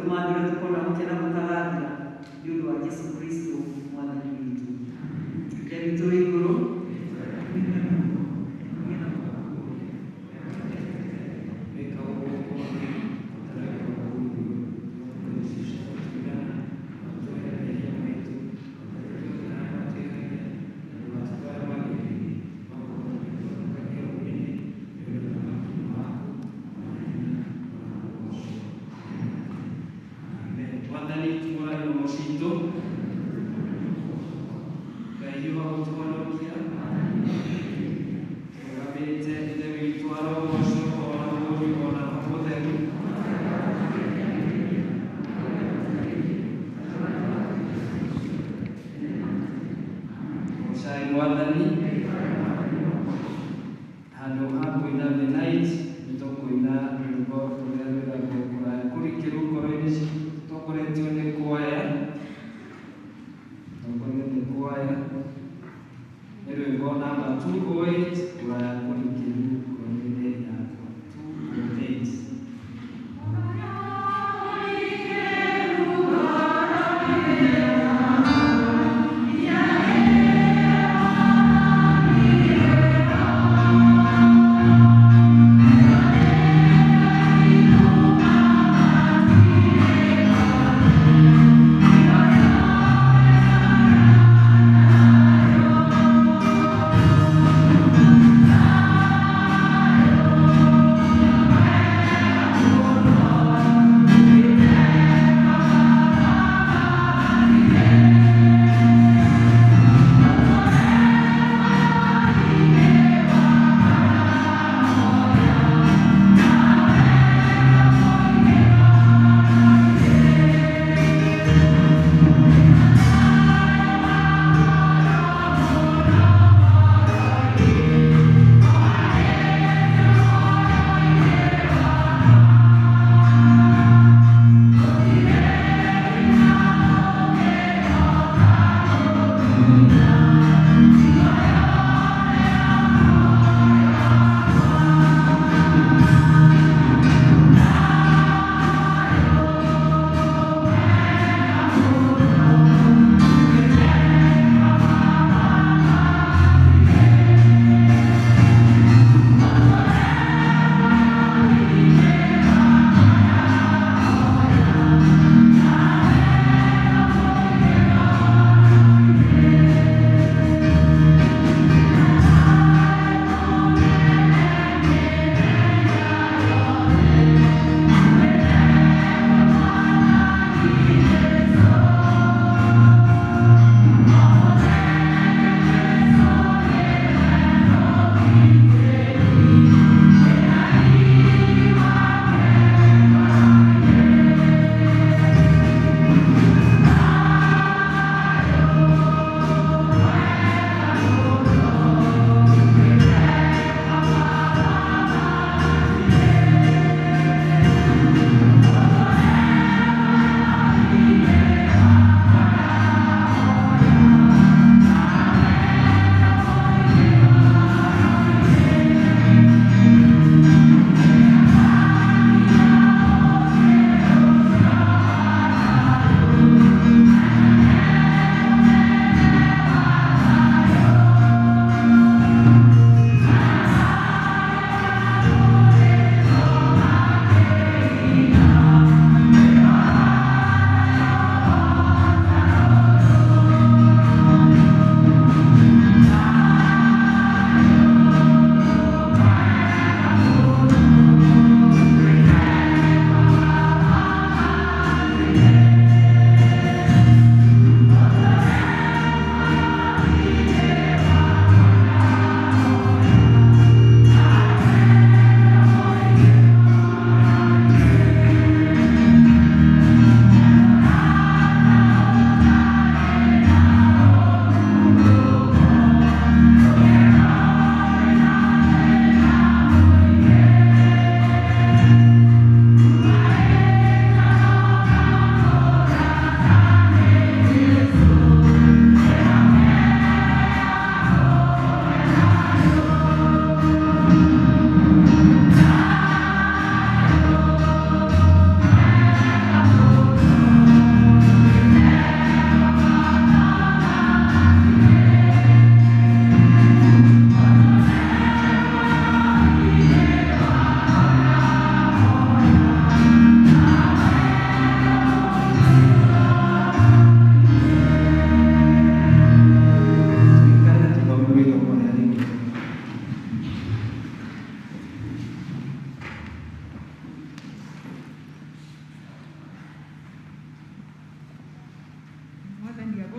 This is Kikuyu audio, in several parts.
Tũmathe ũrĩa tũkona gũkena gũtagathira nĩ ũndũ wa Jesu Kristo Mwathani witũ. Ithe witũ wĩ igũrũ. Mwathani tũgũraga mũcitũ Ngai wa gũtũhonokia tũrũgamĩte Ithe witũ arogocwo ona Mũriũ ona Roho Mũtheru. Gocai Mwathani. Handũ ha kũina The Night nĩ tũkũina rwĩmbo rũrĩa rwĩragwo kũraya kũrikĩru ngoro-inĩ citũ tũtongoretio nĩ kwaya.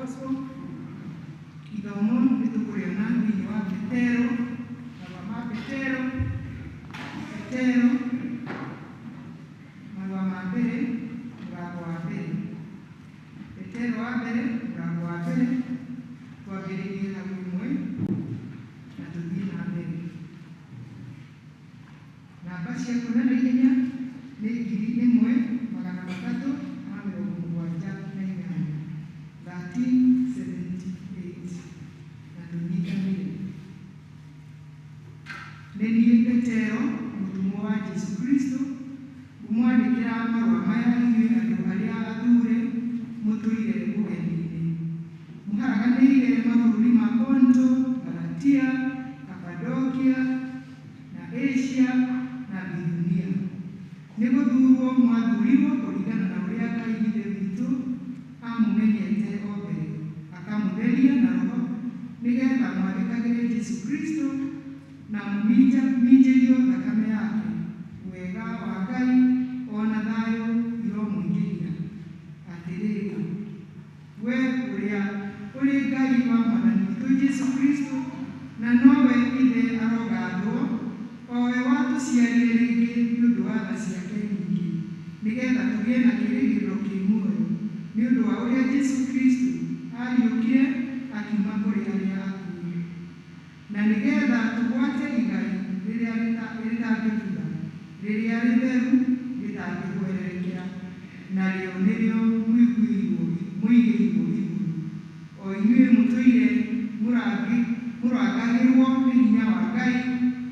Gospel. Ithomo nĩ tũkũrĩona thĩinĩ wa Petero, marũa ma Petero, Petero, marũa ma mbere, mũrango wa mbere. Petero wa mbere, mũrango wa mbere, twambĩrĩrie hau ĩmwe na tũthiĩ na mbere. Namba cia kuona na ihenya nĩ 1378, 1378, na tũnyitanĩre. Nĩ niĩ Petero, mũtũmwo wa Jesũ Kristo, ngũmwandĩkĩra marũa maya inyuĩ andũ arĩa athuure mũtũire ũgeni-inĩ, mũharaganĩire mabũrũri ma Ponto, Galatia, Kapadokia na Asia na Bithunia. Nĩ gũthuurwo mwathuurirwo kũringana na ũrĩa Ngai Ithe witũ amũmenyete o mbere, akamũtheria na Roho nĩgetha mwathĩkagĩre Jesũ Kristo na mũminjĩrio thakame yake. Wega wa Ngai o na thayũ iromũingĩhĩra. Atĩrĩrĩ, we ũrĩa ũrĩ Ngai wa Mwathani witũ Jesũ Kristo, na nowe Ithe arogathwo, o we watũciarire rĩngĩ nĩ ũndũ wa tha ciake nyingĩ, nĩgetha tũgĩe na kĩĩrĩgĩrĩro kĩ muoyo, nĩ ũndũ wa ũrĩa Jesũ Kristo aariũkire akiuma kũrĩ arĩa akuũ, na nĩgetha tũgwate igai rĩrĩa rĩtangĩbutha, rĩrĩa rĩtheru rĩtangĩhwererekera, narĩo nĩrĩo mũigĩirwo igũrũ, o inyuĩ mũtũire mũrangagĩrwo nĩ hinya wa Ngai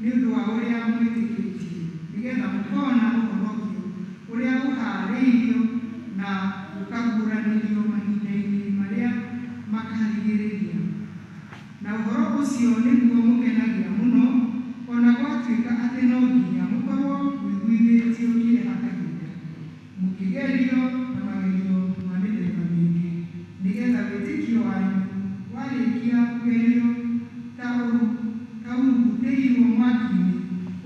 nĩ ũndũ wa ũrĩa mwĩtĩkĩtie, nĩgetha mũkoona ũhonokio ũrĩa ũhaarĩirio na ũkaguũranĩrio mahinda-inĩ marĩa makarigĩrĩria. Na ũhoro ũcio nĩguo mũkenagĩra mũno, o na gwatuĩka atĩ no nginya mũkorwo mũiguithĩtio kĩeha kahinda, mũkĩgerio na magerio ma mĩthemba mĩingĩ, nĩgetha wĩtĩkio wanyu warĩkia kũgerio ta ũrutĩirwo mwaki-inĩ,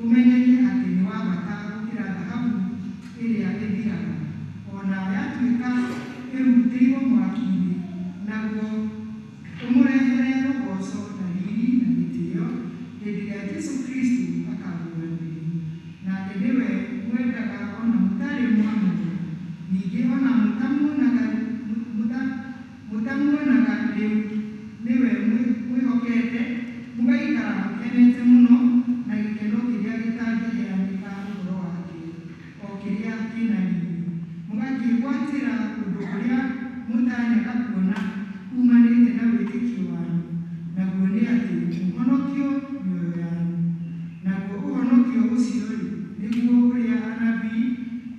ũmenyeke atĩ nĩ wa bata gũkĩra thahabu ĩrĩa ĩthiraga, o na yatuĩka ĩrutĩirwo mwaki-inĩ, naguo ũmũrehere rũgooco na riri na gĩtĩĩo hĩndĩ ĩrĩa Jesũ Kristo akaguũranĩrio. Nake nĩwe mwendaga o na mũtarĩ mwamũmenya, ningĩ o na mũtamuonaga rĩu, nĩwe mwĩhokete, mũgaikara mũkenete mũno na gĩkeno kĩrĩa gĩtangĩheanĩka ũhoro wakĩo, o kĩrĩa kĩna riri, mũgakĩĩgwatĩra ũndũ ũrĩa mũtaanyaga kuona uumanĩte na wĩtĩkio wanyu, naguo nĩ atĩ mũhonokio mĩoyo yanyu. Naguo ũhonokio ũcio-rĩ, nĩguo ũrĩa anabii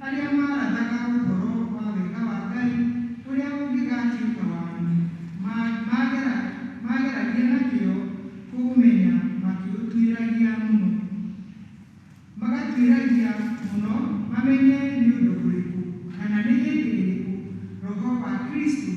arĩa maarathaga ũhoro wa wega wa Ngai ũrĩa ũngĩgaatuĩka wanyu maageragia na kĩyo kũũmenya makĩũtuĩragia mũno. Magatuĩragia mũno mamenye nĩ ũndũ ũrĩkũ kana nĩ hĩndĩ ĩrĩkũ Roho wa Kristo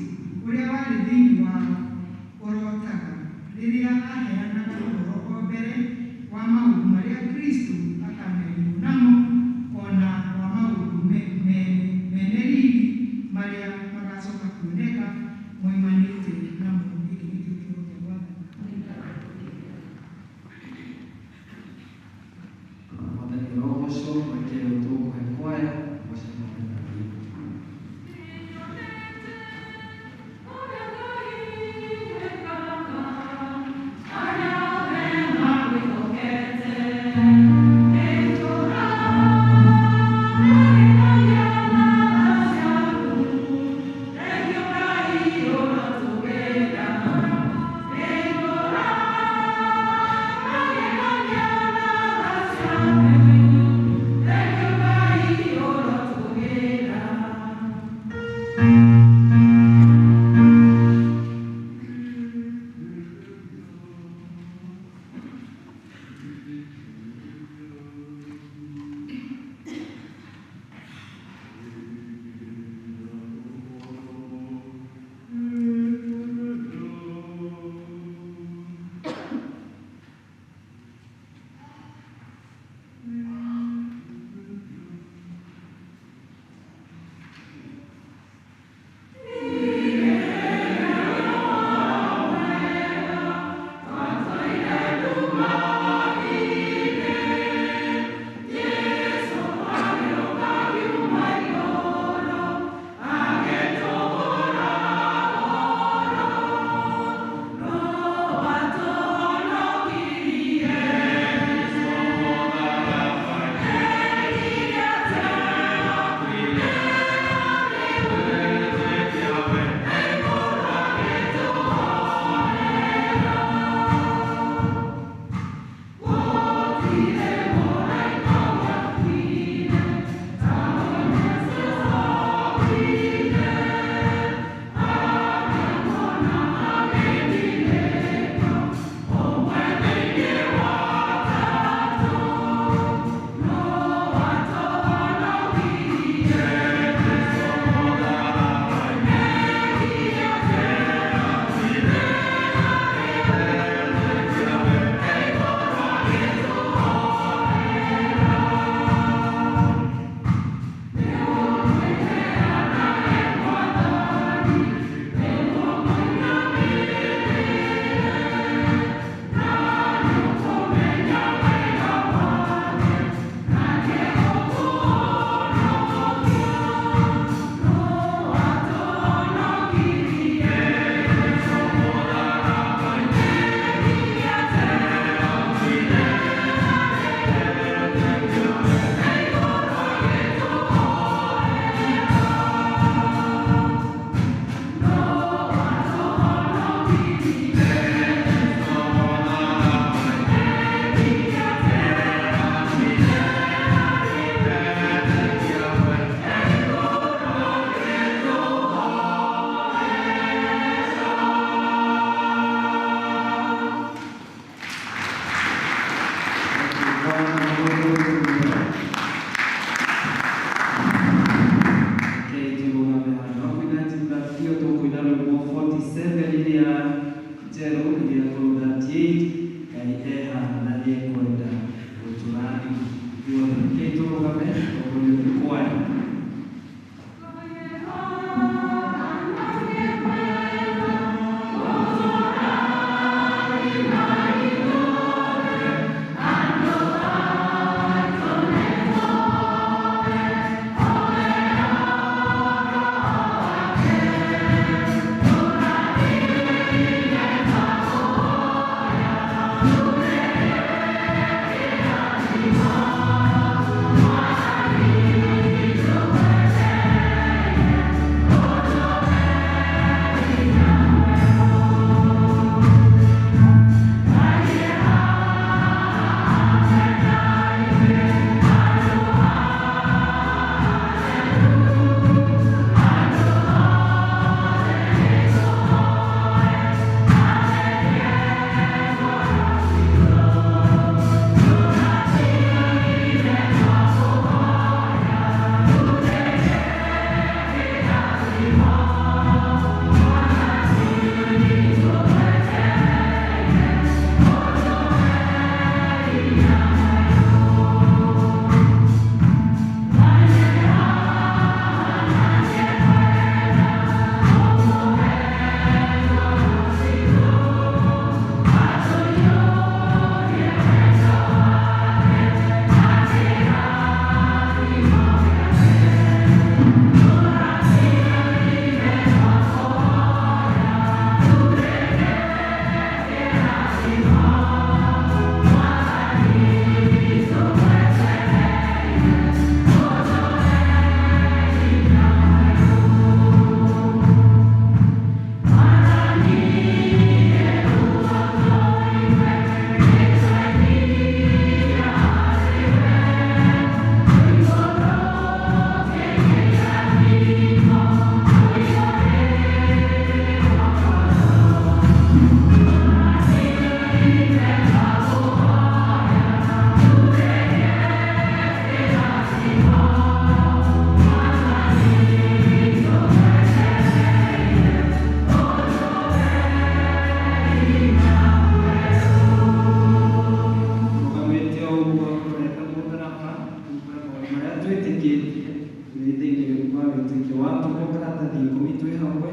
Tũrĩkie tũrĩ thĩinĩ wa wĩtĩkio wa tũhũ karatathi ikũmi twĩ hamwe.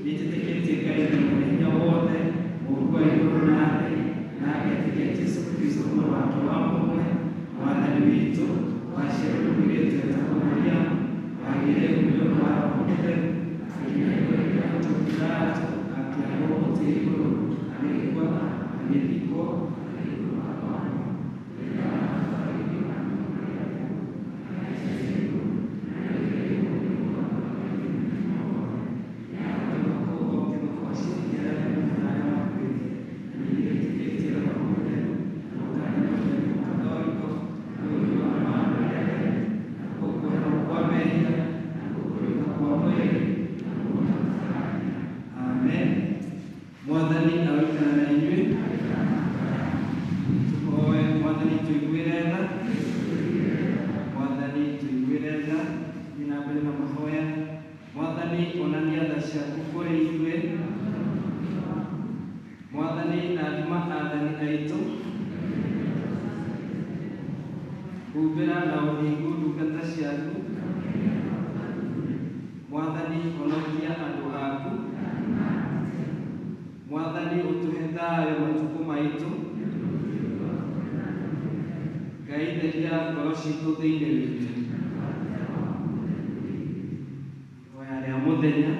Nĩnjĩtĩkĩtie Ngai mwene hinya wothe, Mũũmbi wa igũrũ na thĩ, na ngetĩkia Jesũ Kristũ mũrũ wake wa mũmwe, Mwathani witũ, waciarirwo mũirĩtu wetagwo Mariamu, wagĩire nĩ ũndũ wa Roho Mũtheru, akinya igũrũ rĩa Pontio Pilato, akĩambwo mũtĩ igũrũ, agĩkua, agĩthikwo, agĩikũrũka kwa akuũ. Amen. Mwathani aroikara na inyuĩ. Tũhoe Mwathani tũiguĩre tha. Mwathani tũiguĩre tha. Thiĩ na mbere na mahoya. Mwathani onania tha ciaku kũrĩ ithuĩ. Mwathani rathima athani aitũ. Humbĩra na ũthingu ndungata ciaku. Mwathani honokia andũ aku. Mwathani ũtũhe thayũ matukũ maitũ. Ngai theria ngoro citũ thĩinĩ witũ. Ihoya rĩa mũthenya.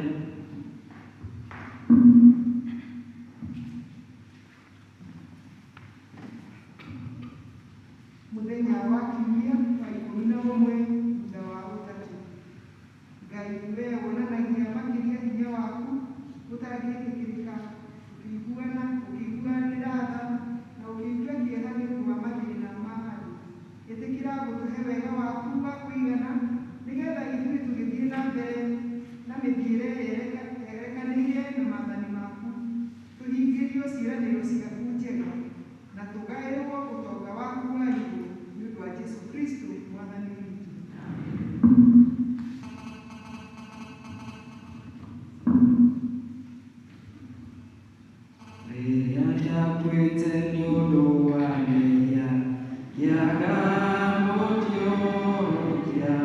Mũthenya wa kiumia wa 11 thutha wa ũtatũ. Ngai wee wonanagia makĩria hinya waku ũtangĩtĩkĩrĩka, ũkĩiguana ũkĩiguanĩra tha na ũkĩigua kĩeha nĩ ũndũ wa mathĩna ma andũ. Ĩtĩkĩra gũtũhe wega waku wa kũigana nĩgetha ithuĩ tũgĩthiĩ na mbere na mĩthiĩre yerekanĩire na maathani maku, tũhingĩrio ciĩranĩro ciaku njega na tũgaĩrwo ũtonga waku wa igũrũ nĩ ũndũ wa Jesũ Kristũ Mwathani witũ. Rĩrĩa ndakuĩte nĩ ũndũ wa mehia, ngĩaga mũthiũrũrũkia.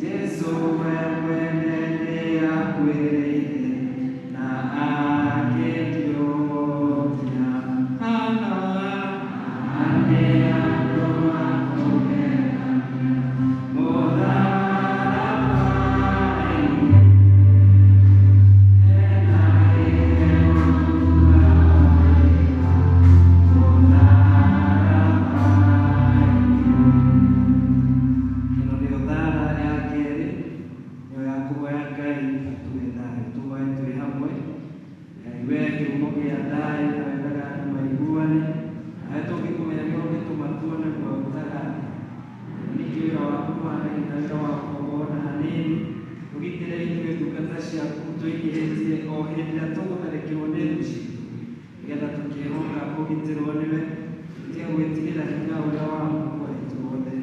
Jesũ we mwene nĩakuĩrĩire na akĩndiũkia. Hana, nĩ andũ a kũgegania, mũtharaba-inĩ. Ĩno nĩyo thara ya kerĩ, nĩyo ya kũhoya Ngai atũhe thayũ. Tũhoe twĩ hamwe. Ngai we kĩhumo gĩa thayũ na wendaga andũ maiguane, nawe tũngĩkũmenya nĩwe ũngĩtũma tuone muoyo ũtagathira. Ningĩ wĩra waku ndũhanaine na wĩra wa kũgongona hanini. Ũgitĩre ithuĩ ndungata ciaku twĩnyihĩtie o hĩndĩ ĩrĩa tũgũtharĩkĩrwo nĩ thũ citũ, nĩgetha tũkĩĩhoka kũgitĩrwo nĩwe, tũtige gwĩtigĩra hinya ũrĩa wa Mungu witũ wothe.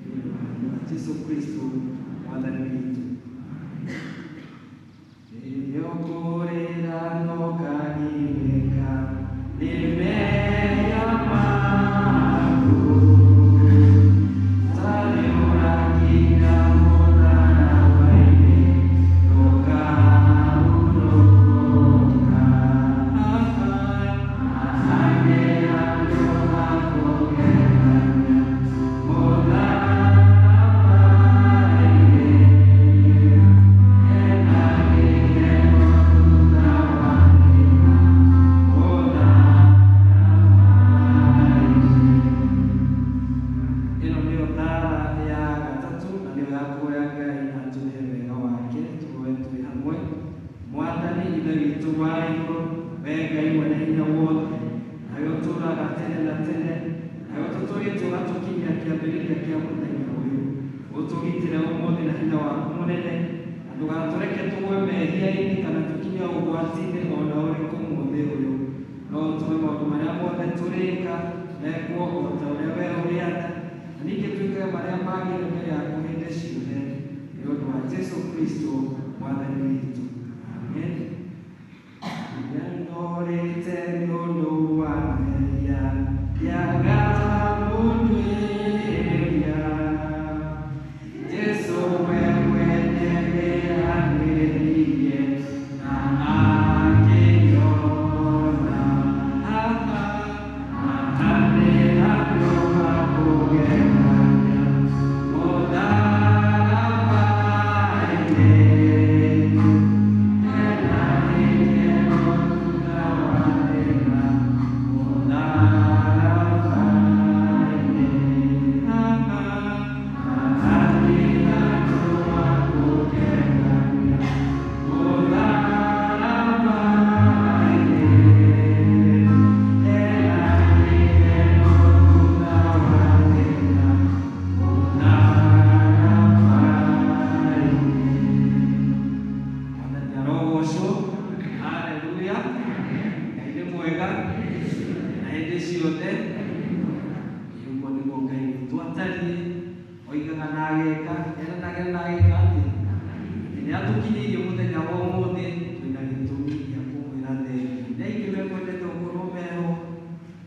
Nĩ ũndũ wa Jesũ Kristũ Mwathani witũ. Rĩrĩa ũkũrĩra no kagirĩka nĩ mehia maku, tarĩ ũrakinya mũtharaba-inĩ ndũkahurũka. Nĩ andũ a kũgegania mũtharaba-inĩ, hena gĩkeno thutha wa thĩna mũtharaba-inĩ. Ĩno nĩyo thara ya gatatũ na nĩyo ya kũhoya Ngai atũhe wega wake. Tũhoe twĩ hamwe. Mwathani Ithe witũ wa igũrũ, we Ngai mwene hinya wothe, nawe ũtũũraga tene na tene, nawe ũtũtũrĩte ũgatũkinyia kĩambĩrĩria kĩa mũthenya ũyũ. Ũtũgitĩre ũmũthĩ na hinya waku mũnene, na ndũgatũreke tũgwe mehia-inĩ kana tũkinye ũgwati-inĩ o na ũrĩkũ mũthĩ ũyũ. No ũtũme maũndũ marĩa mothe tũrĩka mekwo o ta ũrĩa we ũrĩatha, na ningĩ twĩkage marĩa magĩrĩire mbere yaku hĩndĩ ciothe, nĩ ũndũ wa Jesũ Kristũ Mwathani witũ. Amen. Rĩrĩa ndorĩte nĩ ũndũ wa mehia, ngĩaga mũnduĩria. Ageka eranagĩra na ageka atĩ nĩ atũkinyĩirie mũthenya wa ũmũthĩ twĩna gĩtũmi gĩa kũmwĩra thengiũ. Nĩ aingĩ mekwendete gũkorwo meho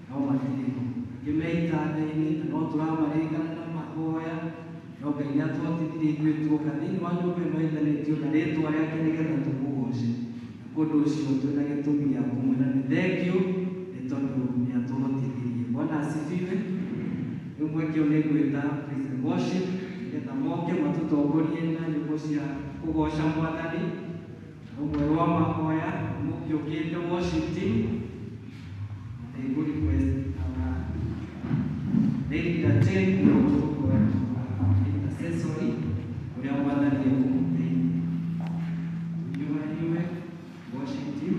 no matirĩ ho, angĩ me itanda-inĩ na no tũramaririkana na mahoya, no Ngai nĩ atũhotithirie ithuĩ tuoka thĩinĩ wa nyũmba ĩno ĩthanĩtio na rĩtwa rĩake nĩgetha tũmũgoce. Na kũndũ ũcio twĩna gĩtũmi gĩa kũmwĩra nĩ thengiũ nĩ tondũ nĩ atũhotithirie. Bwana asifiwe. Rĩu mweke ũyũ nĩ ngwĩta praise and worship nĩgetha moke matũtongorie na nyĩmbo cia kũgoca Mwathani, rũmwe rwa mahoya mũkĩũkĩte worship team, na nĩ ngũ request our lady Jane gũtũhoera intercessory ũrĩa Mwathani ekũmũteithia. Tũhiũhahiũhe worship team.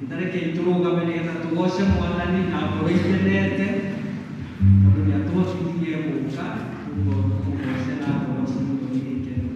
Na nĩ tũrũgame nĩgetha tũgoce Mwathani na ngoro ikenete tondũ nĩ atũhotithirie gũka tũmũgoce na ngoro citũ nĩ gĩkeno.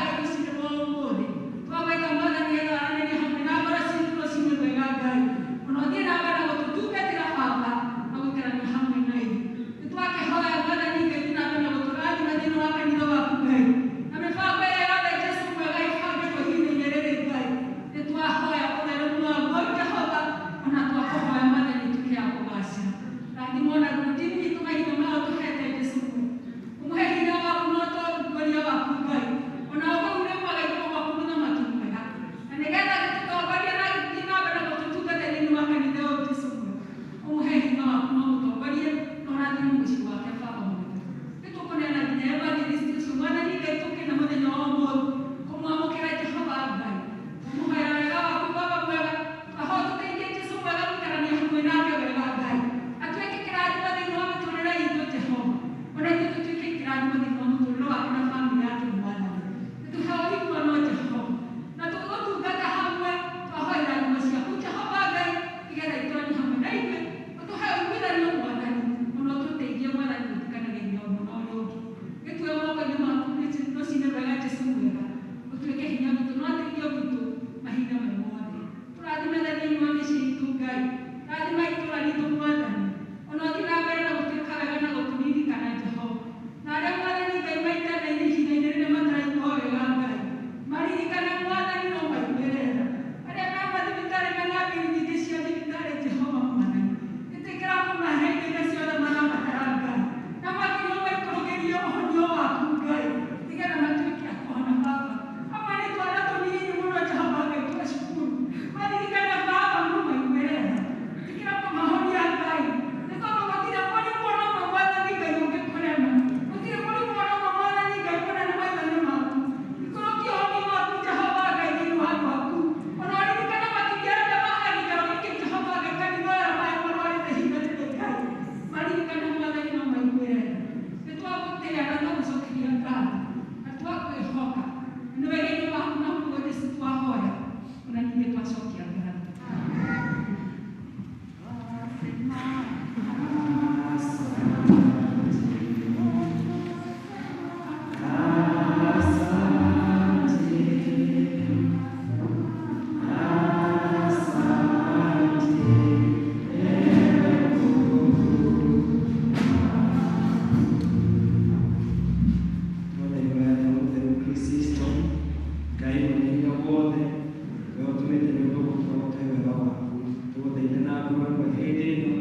Ngai rũcinĩ rwa ũmũthĩ. Twagwĩta Mwathani nĩgetha waranĩrie hamwe na ngoro citũ rũcinĩ rwega Ngai. Ona ũthiĩ na mbere na gũtũtungatĩra Baba na gũikarania hamwe na ithuĩ. Nĩtwakĩhoya Mwathani Ngai ũthiĩ na mbere na gũtũrathima thĩinĩ wa kanitha waku Ngai. Na mĩbango ĩrĩa yothe Jesũ mwega ĩbangĩtwo ihinda-inĩ rĩrĩ Ngai. Nĩtwahoya ũtheremu wa Ngai Jehova ona twakũhoya Mwathani ũtuĩke ya kũgacĩra. Rathima ona ndini itũ mahinda maya ũtũhete Jesũ mwega. Ũmũhe hinya waku na ũtongoria waku Ngai. Ona ũgũre mwega igũrũ gwaku mũthamaki mwega. Na nĩgetha gĩtũtongoria na gĩthiĩ na mbere gũtũtungata thĩinĩ wa kanitha ũyũ Jesũ mwega. Ũmũhe hinya waku na ũmũtongorie na ũrathime mũciĩ wake Baba mwega. Nĩtũkũneana nginya evangelist ũcio Mwathani Ngai tũkĩna mũthenya wa ũmũthĩ kũmwamũkĩra Jehova Ngai. Tũmũhoera wega waku Baba mwega. Twahoya ũtũteithie Jesũ mwega gũikarania hamwe nake wega Ngai. Atuĩke kĩrathimo thĩinĩ wa mĩtũrĩre itũ Jehova. Ona ithuĩ tũtuĩke kĩrathimo thĩinĩ wa mũtũrĩre wake na bamĩrĩ yake Mwathani. Nĩtũhe ũiguano Jehova. Na tũgũtungata hamwe twahoya irathimo ciaku Jehova Ngai nĩgetha itũranie hamwe na ithuĩ. Ũtũhe ũiguithanio Mwathani. Ona ũtũteithie Mwathani gũtikanagia ũmwe na ũrĩa ũngĩ. Gĩtue moko-inĩ maku rũcinĩ rwega Jesũ mwega. Ũtuĩke hinya witũ na ũteithio witũ mahinda me mothe. Tũrathime thĩinĩ wa mĩciĩ itũ Ngai. Rathima itũũra ritũ Mwathani. Ona ũthiĩ na mbere na gũtuĩka wega na gũtũririkana Jehova. Na arĩa Mwathani Ngai maitanaine ihinda-inĩ rĩrĩ mataraigua wega Ngai. Maririkane Mwathani no maiguĩre tha. Arĩa me mathibitarĩ mena mbiri nyingĩ cia thibitarĩ Jehova Mwathani. Ĩtĩkĩra kũmahe indo iria ciothe marabatara Ngai. Na makĩria ũmaikũrũkĩrie ũhonio waku Ngai. Nĩgetha matuĩke a kũhona Baba. Amwe nĩ twana tũnini mũno Jehova Ngai twa cukuru. Maririkane Baba no maiguĩre tha. Ĩtĩkĩra kũmahonia Ngai. Nĩ tondũ gũtirĩ mũrimũ ona ũmwe Mwathani Ngai ũngĩkũrema. Gũtirĩ mũrimũ ona ũmwe Mwathani Ngai mũnene maitho-inĩ maku. Ikũrũkia ũhonio waku Jehova Ngai thĩinĩ wa andũ aku. Ona ũririkane makĩria arĩa maha gĩikaro gĩkĩ Jehova Ngai kanitha ũyũ maya marwarĩte ihinda rĩrĩ Ngai. Maririkane Mwathani no maiguĩre tha. Nĩtwagũtĩĩa na twagũcokeria ngatho na twakwĩhoka. Nĩ wega-inĩ waku na ũguo Jesũ twahoya ona ningĩ twacokia ngatho. Mwathani wa mũtheru Kristo, Ngai mwene hinya wothe, we ũtũmĩte nyũmba gũkũ ũtũhe wega waku. Tũgũthaitha na ngoro ĩmwe hĩndĩ ĩno,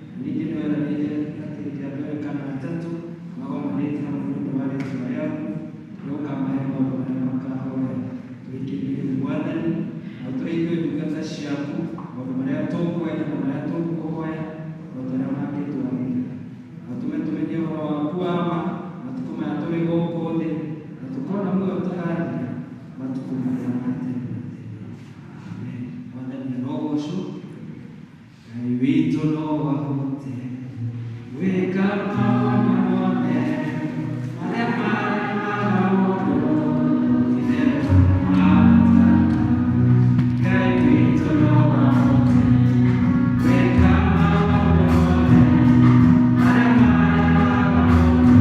na ningĩ nĩ weranĩire atĩ hĩndĩ ya mbere kana atatũ magomanĩte hamwe nĩ ũndũ wa rĩĩtwa rĩaku, nĩ ũkamahe maũndũ marĩa makahoya. Tũikĩrie rĩu Mwathani, na ũtũhe ithuĩ ndungata ciaku maũndũ marĩa tũkwenda na marĩa tũkũhoya, o ta ũrĩa mangĩtwagĩrĩra. Na ũtũme tũmenye ũhoro waku wa ma matukũ maya tũrĩ gũkũ thĩ, na tũkona muoyo ũtagathira matukũ marĩa ma tene na tene. Amen. Mwathani arogocwo. Ngai witũ no ahote gwĩka maũndũ mothe marĩa maremaga mũndũ, itherũ mahota. Ngai witũ no ahote gwĩka maũndũ mothe marĩa maremaga mũndũ.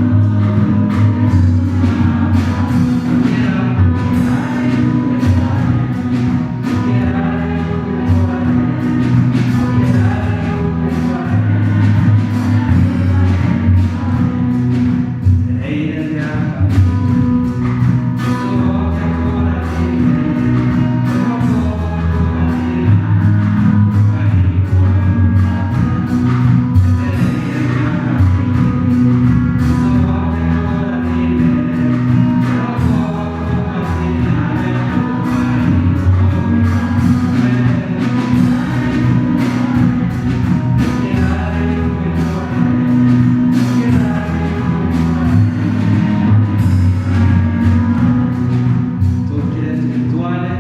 Tũkĩre tũgĩtware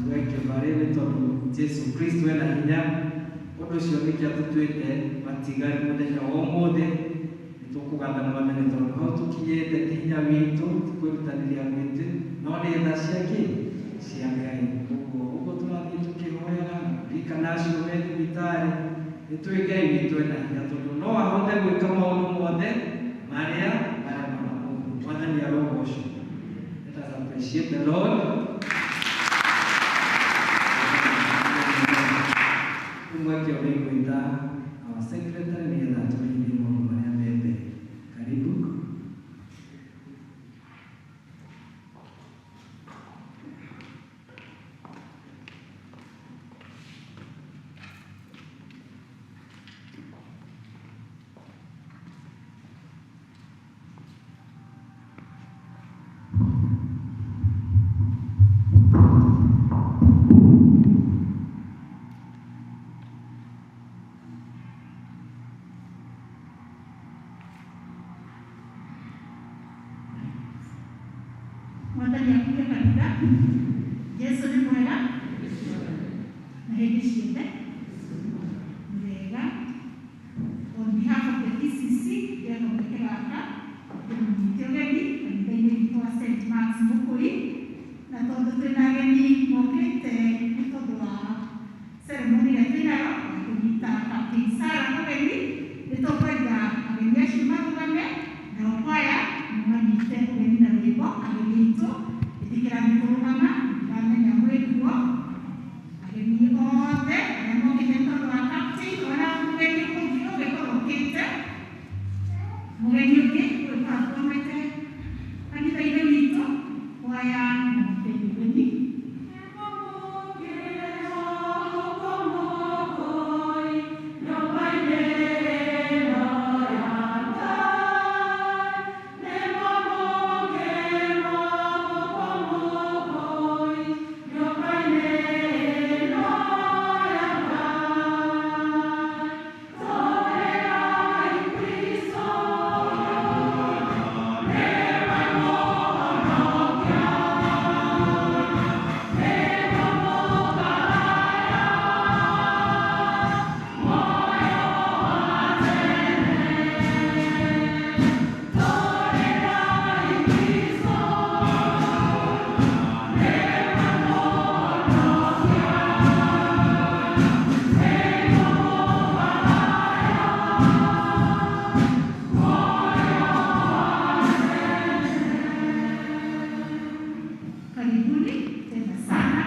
tweke barĩrĩ tondũ Jesu Kristo ena hinya. Ũndũ ũcio nĩkĩo atũtuĩte matigari mũthenya wa ũmũthĩ. Nĩtũkũgatha Mwathani tondũ hau tũkinyĩte ti hinya witũ, ti kwĩrutanĩria gwitũ, no nĩ tha cia kĩ? Cia Ngai. Koguo ũguo tũrathiĩ tũkĩhoyaga na kũririkana acio me thibitarĩ, nĩtũĩ Ngai witũ ena hinya tondũ no ahote gwĩka maũndũ mothe marĩa maremaga mũndũ. Mwathani arogocwo. Let us Appreciate the Lord. Mweke wa gwĩta our secretary nĩgetha atũmenyithie maũndũ marĩa me mbere. Karibu. Mwathani akuge kanitha. Jesu nĩ mwega na hĩndĩ ciothe wega. On behalf of the PCC, ndĩrenda mweke gaka ndĩmũnyite ũgeni kanitha-inĩ witũ wa St. Mark's Mũkũi, na tondũ twĩna ageni mokĩte nĩ tondũ wa ceremony ĩrĩa twĩnayo ya kũnyita Captain Sarah ũgeni, nĩ tũkwenda ageni acio marũgame nao kwaya manyite ũgeni na rwĩmbo. Ageni aitũ ĩtĩkĩra kũrũgama, ndiramenya mwĩkuo. Ageni othe arĩa mokĩte nĩ tondũ wa captain, ona mũgeni ũngĩ ũngĩkorwo ũkĩte, mũgeni ũngĩ ũgĩkorwo athomete kanitha-inĩ witũ, kwaya manyite ũgeni. Karibuni tena sana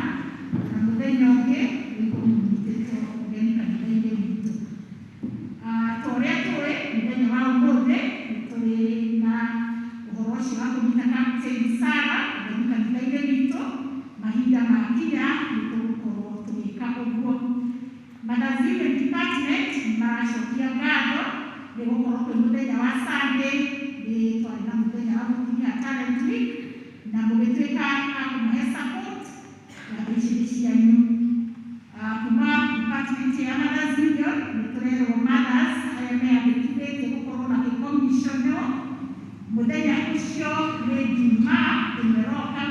na mũthenya ũngĩ nĩkũmũnyitĩte ũgeni kanitha-inĩ witũ. Ta ũrĩa tũĩ, mũthenya wa ũmũthĩ nĩ tũrĩ na ũhoro ũcio wa kũnyita Captain Sarah ũgeni kanitha-inĩ witũ. Mahinda makinya nĩ tũgũkorwo tũgĩka ũguo. Mothers Union Department nĩ maracokia ngatho nĩ gũkorwo kwĩ mũthenya wa Sunday nĩ twarĩ na mũthenya wa gũkinyia Talent Week na mũgĩtuĩka a kũmahe support na mbeca cianyu. Kuma department ya Mothers Union nĩ tũrerwo mothers arĩa meyandĩkithĩtie gũkorwo magĩkomiconwo mũthenya ũcio nĩ Jumaa ĩno ĩroka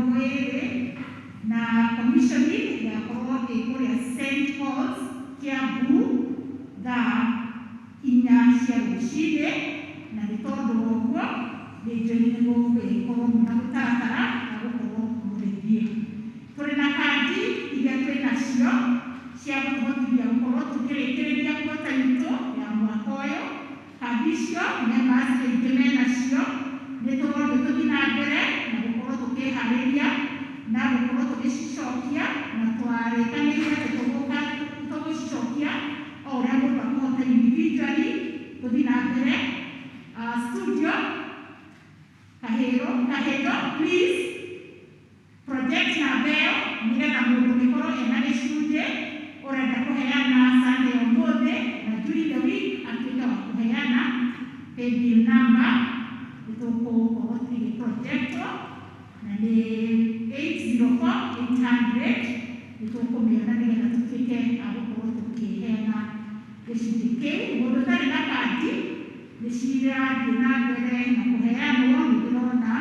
mweri 20, na commissioning ĩgakorwo ĩ kũrĩa St. Paul's Kiambu thaa 4 cia rũcinĩ, na nĩ tondũ wa ũguo nĩ njũĩ nĩ mũgũgĩkorwo mwĩna mũtaratara wa gũkorwo mũgĩthiĩ. Tũrĩ na kandi iria twĩ nacio cia gũtũhotithia gũkorwo tũkĩrĩkĩrĩria kuota itũ ya mwaka ũyũ. Kandi icio members aingĩ menacio, nĩ tũrorio tũthiĩ na mbere na gũkorwo tũkĩharĩria na gũkorwo tũgĩcicokia, na twarĩkanĩire atĩ tũgũka tũgũcicokia o ũrĩa mũndũ akũhota individually tũthiĩ na mbere. Studio Kahero, Kahero, please project namba ĩyo nĩgetha mũndũ ũngĩkorwo ena gĩcunjĩ ũrenda kũheana Sunday ũmũthĩ na during the week atuĩke wa kũheana paybill number, nĩ tũgũkorwo tũgĩprojectwo na nĩ 804800, nĩ tũkũmĩona nĩgetha tũtuĩke a gũkorwo tũkĩheana gĩcunjĩ kĩu. Mũndũ ũtarĩ na kandi nĩ cirathiĩ na mbere na kũheanwo, nĩ ndĩrona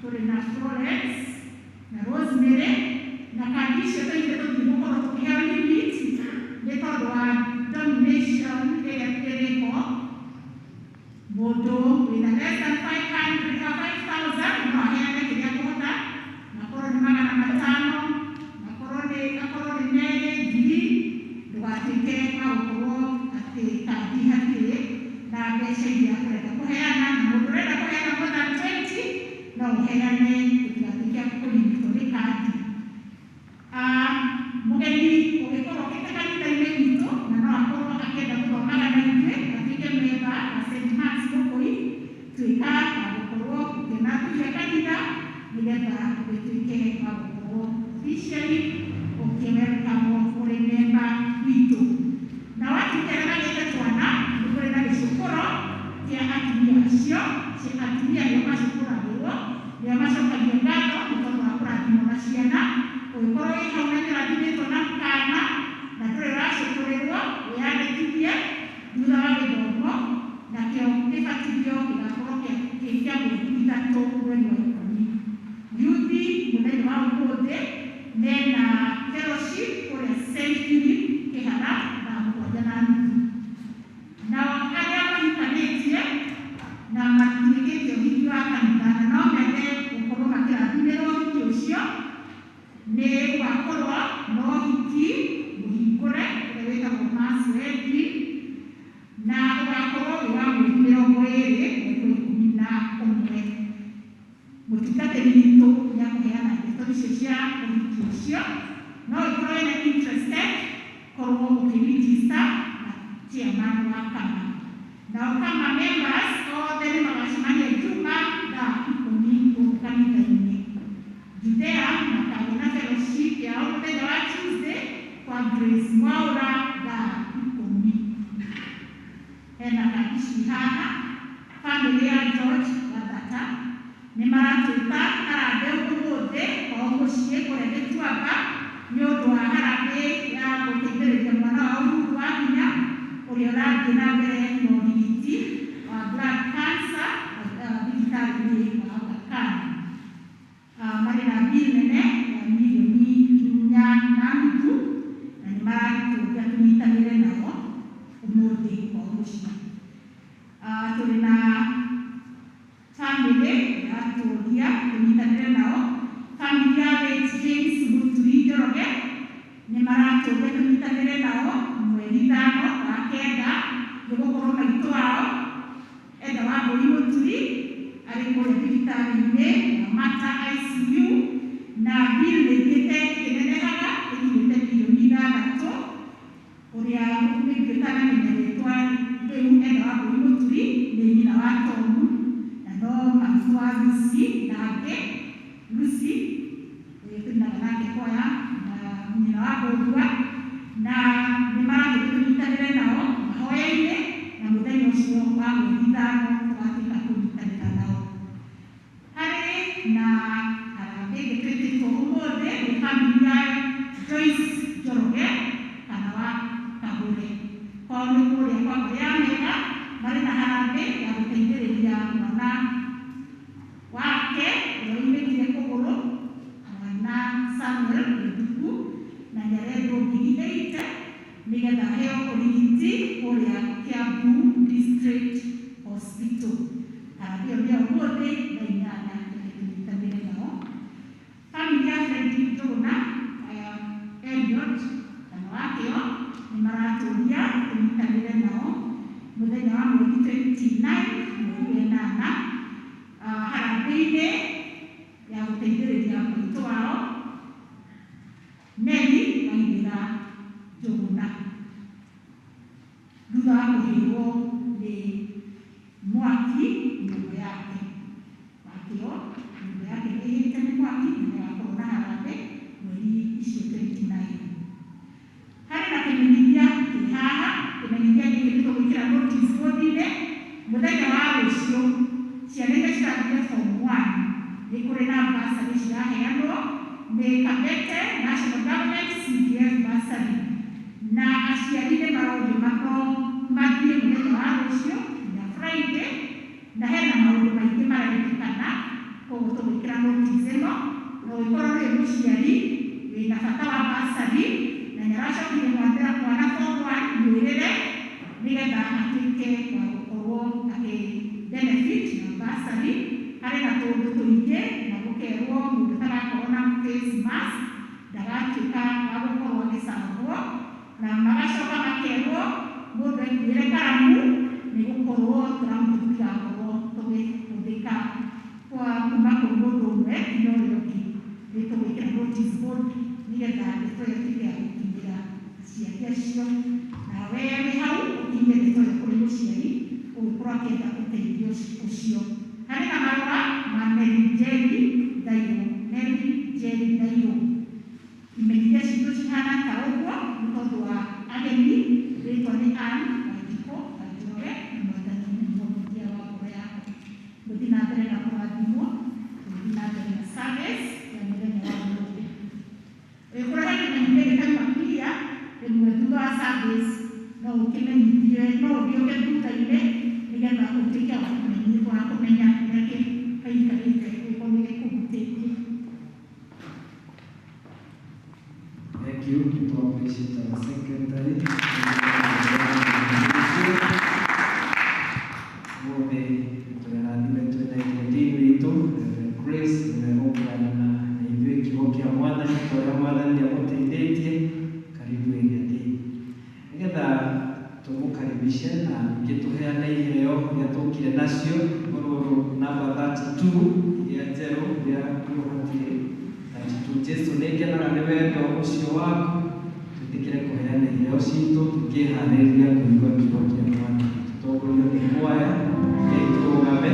tũrĩ na Florence na Rosemary, na kandi icio tũithe tũtigũkorwo tũkĩheo limit nĩ tondũ wa domination ĩrĩa ĩrĩ ho. Mũndũ wĩna less than 500 or 5,000 no aheane kĩrĩa akũhota, makorwo nĩ 500, makorwo nĩ akorwo nĩ 2, 1,000, ndũgatuĩke wa gũkorwo atĩ kandi hatirĩ na mbeca iria ũrenda kũheana, na mũndũ ũrenda kũheana more than 20 no ũheane tũtigatuĩke Atumia nĩo macukũragĩrwo, nĩo macokagio ngatho nĩ tondũ wa kũrathimwo na ciana. Ũngĩkorwo wĩ hau na nĩũrathimĩtwo na kana na ndũrĩ ũracukũrĩrwo, wĩyandĩkithie thutha wa gĩthomo, nakĩo gĩbatithio gĩgakorwo kĩ kĩa mweri 3 mweri wa 10. Yuthi mũthenya wa ũmũthĩ mena fellowship kũrĩa St. Philip Kĩhara thaa 7:30. Nao arĩa mahikanĩtie na matuĩkĩte ũhiki wa kanitha na no mende gũkorwo makĩrathimĩrwo ũhiki ũcio, nĩ gũgakorwo na ũhiki mũhingũre ũrĩa wĩtagwo mass wedding, na ũgakorwo wĩ wa mweri 20 mweri wa 11. Mũtungatĩri witũ nĩakũheana ndeto icio cia ũhiki ũcio. No ũkorwo wĩna interested, korwo ũkĩregister na chairman wa kama. Nao kama members othe nĩ magacemania Juma thaa 10 gũkũ kanitha-inĩ. Judea makagĩa na fellowship yao mũthenya wa Tuesday kwa Grace Mwaura thaa 10. Hena kabici haha, family ya George Wathata nĩ maratwĩta harambee ũmũthĩ o mũciĩ kũrĩa Gĩtuamba nĩ ũndũ wa harambee ya gũteithĩrĩria mwana wao Ruth wa Hinya ũrĩa ũrathiĩ na mbere na ũrigiti wa blood cancer thibitarĩ-inĩ wa Aga Khan. Marĩ na bill nene ya mirioni 4.5 na nĩ maratũria tũnyitanĩre nao ũmũthĩ o mũciĩ. Tũrĩ na family ĩratũria tũnyitanĩre nao, family ya late James Mũturi Njoroge nĩ maratũria tũnyitanĩre nao mweri 5 wa 9, nĩ gũkorwo maitũ wao Enda wa Mbũri Mũturi arĩ kũrĩa thibitarĩ-inĩ wa Mater ICU, na bill nĩ ĩthiĩte ĩkĩnenehaga ĩkinyĩte mirioni 6. Ũrĩa ningĩ ũtanamenya rĩtwa rĩu Enda wa Mbũri Mũturi nĩ nyina wa Tomu na no maitũ wa Lucy, nake Lucy ũrĩa tũinaga nake kwaya na nyina wa Mbũmbua, na nĩ maratũria tũnyitanĩre nao mahoya-inĩ, na mũthenya ũcio wa mweri 5 tũgatuĩka kũnyitanĩra nao. Harĩ na harambee ĩngĩ twĩtĩtwo ũmũthĩ nĩ family ya Joyce Njoroge kana wa Kagũre. Kwao nĩ kũrĩa kwa Ngoro ya Mega, marĩ na harambee ya gũteithĩrĩria mwana wake ũrĩa ũimĩkire kũgũrũ, mwana Samuel Gĩthuku, na nĩarendwo ngiri 8 nĩgetha aheo ũrigiti kũrĩa Kiambu District Hospital. Harambee ĩyo nĩ ya ũmũthĩ thaa 8, reke tũnyitanĩre nao. Family ya Fredrick Njũgũna, Eliot kana wakĩo nĩ maratũria tũnyitanĩre nao mũthenya wa mweri 29 mweri wa 8, harambee-inĩ ya gũteithĩrĩria maitũ wao Nelly Waithĩra Njũgũna thutha wa kũhĩrwo nĩ mwaki nyũmba yake. Wakĩo nyũmba yake nĩ ĩhĩte nĩ mwaki na nĩagakorwo na harambee mweri icio 29. Harĩ na kĩmenyithia kĩ haha, kĩmenyithia gĩkĩ nĩ tũgwĩkĩra notice board-inĩ mũthenya wa rũciũ. Ciana iria cirathire form 1 nĩ kũrĩ na bursary ciraheanwo nĩ Kabete National Government CDF bursary, na aciari nĩ marorio mathiĩ mũthenya wa rũciũ nginya Friday, na hena maũndũ maingĩ marendekana, koguo tũgwĩkĩra notice ĩno. Na ũngĩkorwo wĩ mũciari wĩna bata wa bursary na nĩaracokirie mwana form 1, mwĩrĩre nĩgetha atuĩke wa gũkorwo akĩ benefit na bursary. Harĩ na tũũndũ tũingĩ, na gũkerwo mũndũ ũtarakorwo na face mask ndagatuĩka wa gũkorwo agĩcagwo, na magacoka makerwo mũndũ ekuĩre karamu nĩ gũkorwo tũramu tũtigakorwo tũgĩhũthĩka kwa kuma kwĩ mũndũ ũmwe nginya ũrĩa ũngĩ. Nĩ tũgwĩkĩra notice board nĩgetha ndeto ĩyo ĩtuĩke ya gũkinyĩra aciari acio, nawe wĩ hau ũkinyie ndeto ĩyo kũrĩ mũciari ũngĩkorwo akĩenda ũteithio ũcio. Harĩ na marũa ma Mary Njeri Thairũ, Mary Njeri Thairũ. Imenyithia citũ cihana ta ũguo nĩ tondũ wa ageni, rĩtwa nĩ Ann Wanjikũ Wanjoroge, na Mwathani nĩ mũhonokia wa ngoro yakwa. Gũthiĩ na mbere. mbere na service ya mũthenya wa ũmũthĩ. Ũngĩkorwo he kĩmenyithia gĩtauma clear rĩmwe thutha wa service no ũkĩmenyithie, no ũgĩũke thutha-inĩ nĩgetha ũtuĩke wa kũmenya wa kũmenya kĩrĩa gĩikarĩte gĩkorwo nĩ gĩkũhutĩtie. Thank you. To appreciate our secretary. Mũthĩ tũrathime twĩna dean witũ Reverend Grace, nĩwe ũkũgayana na ithuĩ kiugo kĩa Mwathani ta ũrĩa Mwathani amũteithĩtie. Karibu ĩrĩa dean. Nĩgetha tũmũkaribishe na ningĩ tũheane iheo iria tũkire nacio, rũrũ namba 32 iria njerũ iria hatirĩ 32. Jesu nĩngenaga nĩ wendo ũcio waku, twĩtĩkĩre kũheana iheo citũ tũkĩharĩrĩria kũigua kiugo kĩa Mwathani. Tũtongorio nĩ kwaya, rekei tũrũgame.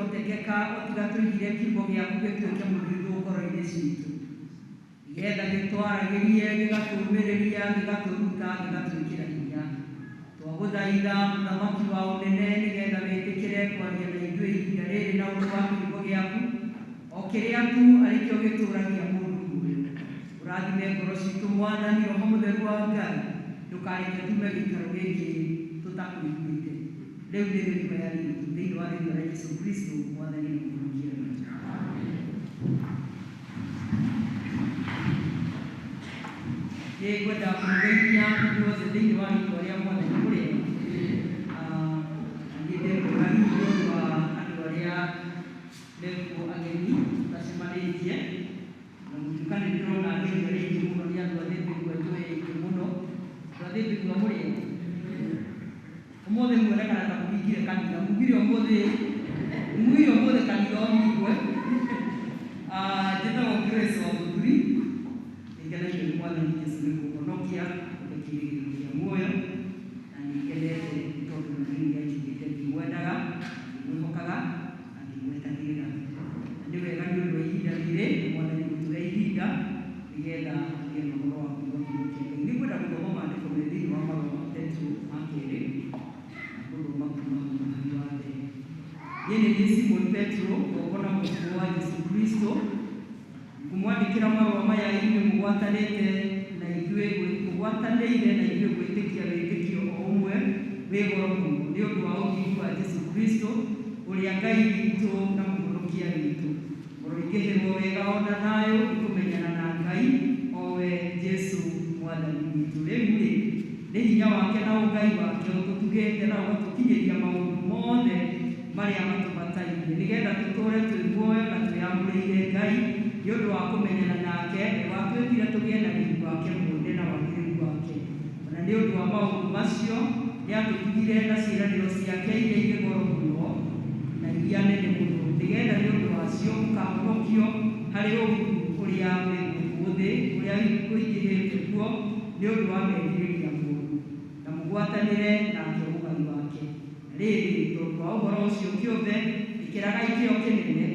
Gũtingĩhotekeka o tiga tũigire kiugo gĩaku gĩtuĩke mũthithũ ngoro-inĩ citũ, nĩgetha gĩtwaragĩrie, gĩgatũũmĩrĩria, gĩgatũruta, gĩgatwĩkĩra hinya. Twagũthaitha mũthamaki wa ũnene, nĩgetha wĩtĩkĩre kwaria na ithuĩ ihinda rĩrĩ na ũndũ wa kiugo gĩaku, o kĩrĩa tu arĩkĩo gĩtũũragia mũndũ muoyo. Ũrathime ngoro citũ Mwathani, Roho Mũtheru wa Ngai, ndũkareke tume gĩikaro gĩkĩ tũtakũiguĩte. Rĩu nĩrĩo ihoya ritũ thĩinĩ wa rĩĩtwa rĩa Jesũ Kristo Mwathani na Mũhonokia witũ. Nĩ ngwenda kũmũgeithia inyuothe thĩinĩ wa rĩĩtwa rĩa Mwathani ũrĩa niĩ ndĩ mwega hihi nĩ ũndũ wa andũ arĩa mekuo ageni tũtacemanĩtie, na gũtuĩka nĩ ndĩrona ageni arĩa aingĩ mũno nĩ andũ a Thĩmbĩgua njũĩ aingĩ mũno. Andũ a Thĩmbĩgua mũrĩ ega? Ũmũthĩ muonekana ta mũhingire kanitha, mugire ũmũthĩ, mugire ũmũthĩ kanitha ũhingwe. Njĩtagwo Grace wa Mũthuri, nĩngenagio nĩ Mwathani Jesũ nĩ kũhonokia kũhe kĩĩrĩgĩrĩro kĩa muoyo, na nĩngenete nĩ tondũ Ngai nĩanjiguĩte ngĩmwendaga, ngĩmwĩhokaga na ngĩmwetagĩrĩra. Na nĩ wega nĩ ũndũ wa ihinda rĩrĩ, Mwathani gũtũhe ihinda nĩgetha tũgĩe na ũhoro wa kũigua kiugo kĩa Ngai. Nĩngwenda gũthoma maandĩko me thĩinĩ wa marũa ma Petero ma kerĩ, na ngũthoma kuma mũhari wa mbere. Niĩ nĩ niĩ Simon Petero, ngombo na mũtũmwo wa Jesũ Kristo, ngũmwandĩkĩra marũa maya inyuĩ mũgwatanĩte na ithuĩ, mũgwatanĩire na ithuĩ gwĩtĩkia wĩtĩkio o ũmwe wĩ goro mũno nĩ ũndũ wa ũthingu wa Jesũ Kristo, ũrĩa Ngai witũ na Mũhonokia witũ. Mũroingĩhĩrwo wega ona thayũ nĩ kũmenyana na Ngai, o we Jesũ Mwathani witũ. Rĩu-rĩ, nĩ hinya wake na ũngai wake ũtũtugĩte na ũgatũkinyĩria maũndũ mothe marĩa matũbatairie, nĩgetha tũtũũre twĩ muoyo na twĩamũrĩire Ngai nĩ ũndũ wa kũmenyana nake, we watwĩtire tũgĩe na riri wake mwene na wagĩrĩru wake. Ona nĩ ũndũ wa maũndũ macio nĩatũtugire na ciĩranĩro ciake iria irĩ goro mũno na iria nene mũno, nĩgetha nĩ ũndũ wacio mũkahonokio harĩ ũũru ũrĩa wĩ gũkũ thĩ, ũrĩa ũingĩhĩte kuo nĩ ũndũ wa merirĩria mooru, na mũgwatanĩre nake ũgai wake. Na rĩrĩ, tondũ wa ũhoro ũcio kĩũmbe, ĩkĩragai kĩyo kĩnene,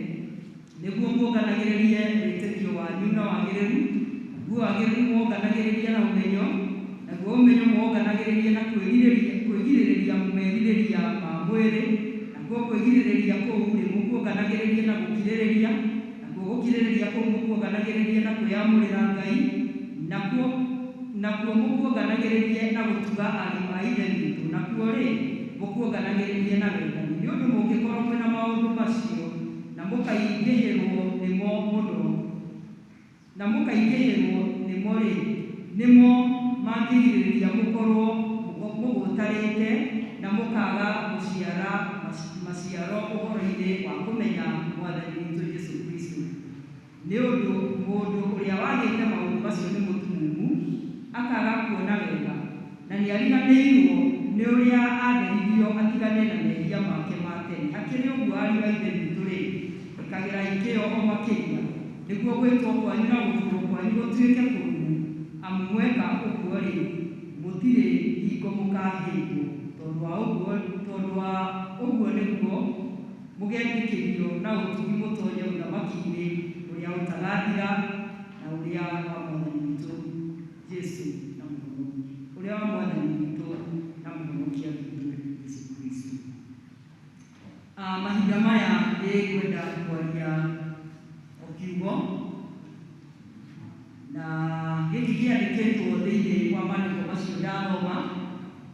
nĩguo muonganagĩrĩrie wĩtĩkio wanyu na wagĩrĩru, naguo wagĩrĩru muonganagĩrĩrie na ũmenyo, naguo ũmenyo muonganagĩrĩrie na kwĩgirĩrĩria merirĩria ma mwĩrĩ, nakuo kwĩgirĩrĩria kũu-rĩ mũkuonganagĩrĩrie na gũkirĩrĩria, nakuo gũkirĩrĩria kũu mũkuonganagĩrĩrie na kwĩamũrĩra Ngai, nakuo mũkuonganagĩrĩrie na gũtuga ariũ a Ithe witũ, nakuo-rĩ mũkuonganagĩrĩrie na wendani. Nĩ ũndũ mũngĩkorwo mwĩna maũndũ macio na mũkaingĩhĩrwo nĩmo mũno, na mũkaingĩhĩrwo nĩmo-rĩ, nĩmo mangĩgirĩrĩria mũkorwo mũgũtarĩte na mũkaga gũciara maciaro ũhoro-inĩ wa kũmenya Mwathani witũ Jesũ Kristo. Nĩ ũndũ mũndũ ũrĩa wagĩte maũndũ macio nĩ mũtumumu, akaga kuona wega, na nĩariganĩirwo nĩ ũrĩa atheririo atigane na mehia make ma tene. Hakĩrĩ ũguo ariũ a Ithe witũ-rĩ, ĩkagĩrai kĩyo o makĩria, nĩguo gwĩtwo kwanyu na gũthurwo kwanyu gũtuĩke kũrũmu, amu mweka ũguo-rĩ, mũtirĩ hingo mũkahĩngwo. Tondũ wa ũguo nĩguo mũgetĩkĩrio na ũtugi mũtonye ũthamaki-inĩ ũrĩa ũtagathira na ũrĩa wa Mwathani witũ Jesũ na Mũhonokia, ũrĩa wa Mwathani witũ na Mũhonokia witũ Jesũ Kristo. Mahinda maya nĩ ngwenda kwaria o kiugo, na gĩkĩ kĩandĩkĩtwo thĩinĩ wa maandĩko macio ndathoma,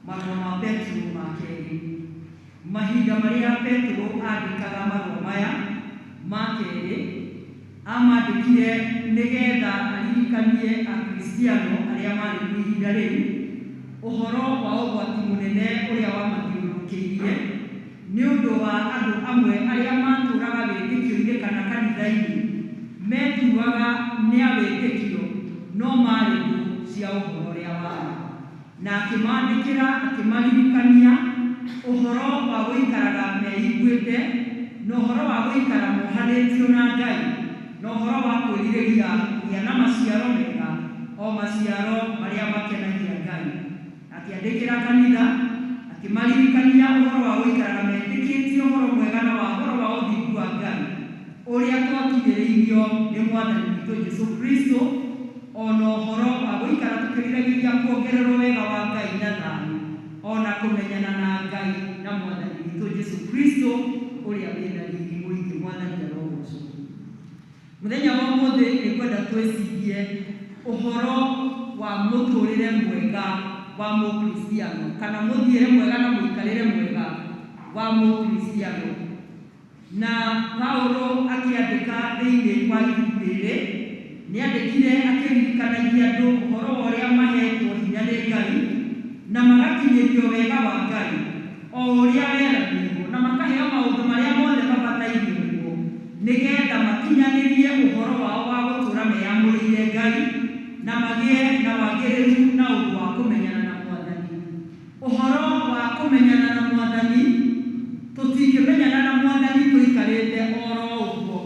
marũa ma Petero ma kerĩ. Mahinda marĩa Petero andĩkaga marũa maya ma kerĩ, amandĩkire nĩgetha aririkanie Akristiano arĩa marĩ kuo ihinda rĩu ũhoro wa ũgwati mũnene ũrĩa wamathiũrũrũkĩirie nĩ ũndũ wa andũ amwe arĩa matũũraga wĩtĩkio-inĩ kana kanitha-inĩ metuaga nĩ a wĩtĩkio no marĩ thũ cia ũhoro ũrĩa wa ma. Na akĩmandĩkĩra akĩmaririkania ũhoro wa gũikaraga meiguĩte, na ũhoro wa gũikara mohanĩtio na Ngai, na ũhoro wa kwĩrirĩria kũgĩa na maciaro mega, o maciaro marĩa makenagia Ngai. Akĩandĩkĩra kanitha akĩmaririkania ũhoro wa gũikaraga metĩkĩtie ũhoro mwega na wa ũhoro wa ũthingu twakinyĩirio nĩ Mwathani witũ Jesũ Kristo, ona ũhoro wa gũikara tũkĩriragĩria kuongererwo wega wa Ngai na thayũ, ona kũmenyana na Ngai na Mwathani witũ Jesũ Kristo ũrĩa wĩna riri mũingĩ. Mwathani arogocwo. Mũthenya wa ũmũthĩ nĩ ngwenda twĩcirie ũhoro wa mũtũrĩre mwega wa Mũkristiano, kana mũthiĩre mwega na mũikarĩre mwega wa Mũkristiano. Na Paulo akĩandĩka thĩinĩ wa ibuku rĩrĩ, nĩandĩkire akĩririkanagia andũ ũhoro wa ũrĩa mahetwo hinya nĩ Ngai, na magakinyĩrio wega wa Ngai o ũrĩa weranĩirwo, na makaheo maũndũ marĩa mothe mabatairio nĩguo, nĩgetha makinyanĩrie ũhoro wao wa gũtũũra meyamũrĩire Ngai, na magĩe na wagĩrĩru na ũndũ wa kũmenyana na Mwathani. Ũhoro wa kũmenyana na Mwathani, tũtingĩmenyana na Mwathani tũikarĩte oro ũguo.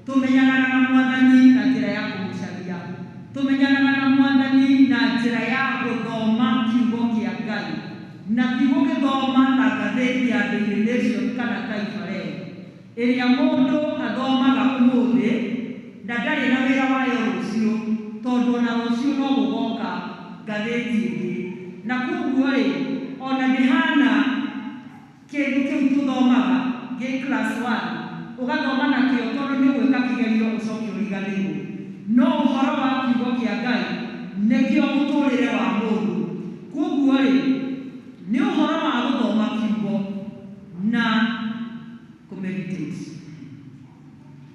Tũmenyanaga na Mwathani na njĩra ya kũmũcaria. Tũmenyanaga na Mwathani na njĩra ya gũthoma kiugo kĩa Ngai, na ti gũgĩthoma ta ngathĩti ya Daily Nation kana Taifa Leo, ĩrĩa mũndũ athomaga ũmũthĩ na ndarĩ na wĩra wayo rũciũ, tondũ ona rũciũ no gũgoka ngathĩti ĩngĩ. Na koguo rĩ, ona ndĩhana kĩndũ kĩu tũthomaga gĩ class 1, ũgathoma nakĩo tondũ nĩ ũgwĩka kĩgerio ũcoke ũriganĩrwo. No ũhoro wa kiugo kĩa Ngai nĩkĩo mũtũrĩre wa mũndũ. Koguo rĩ, nĩ ũhoro wa gũthoma kiugo na kũmeditate.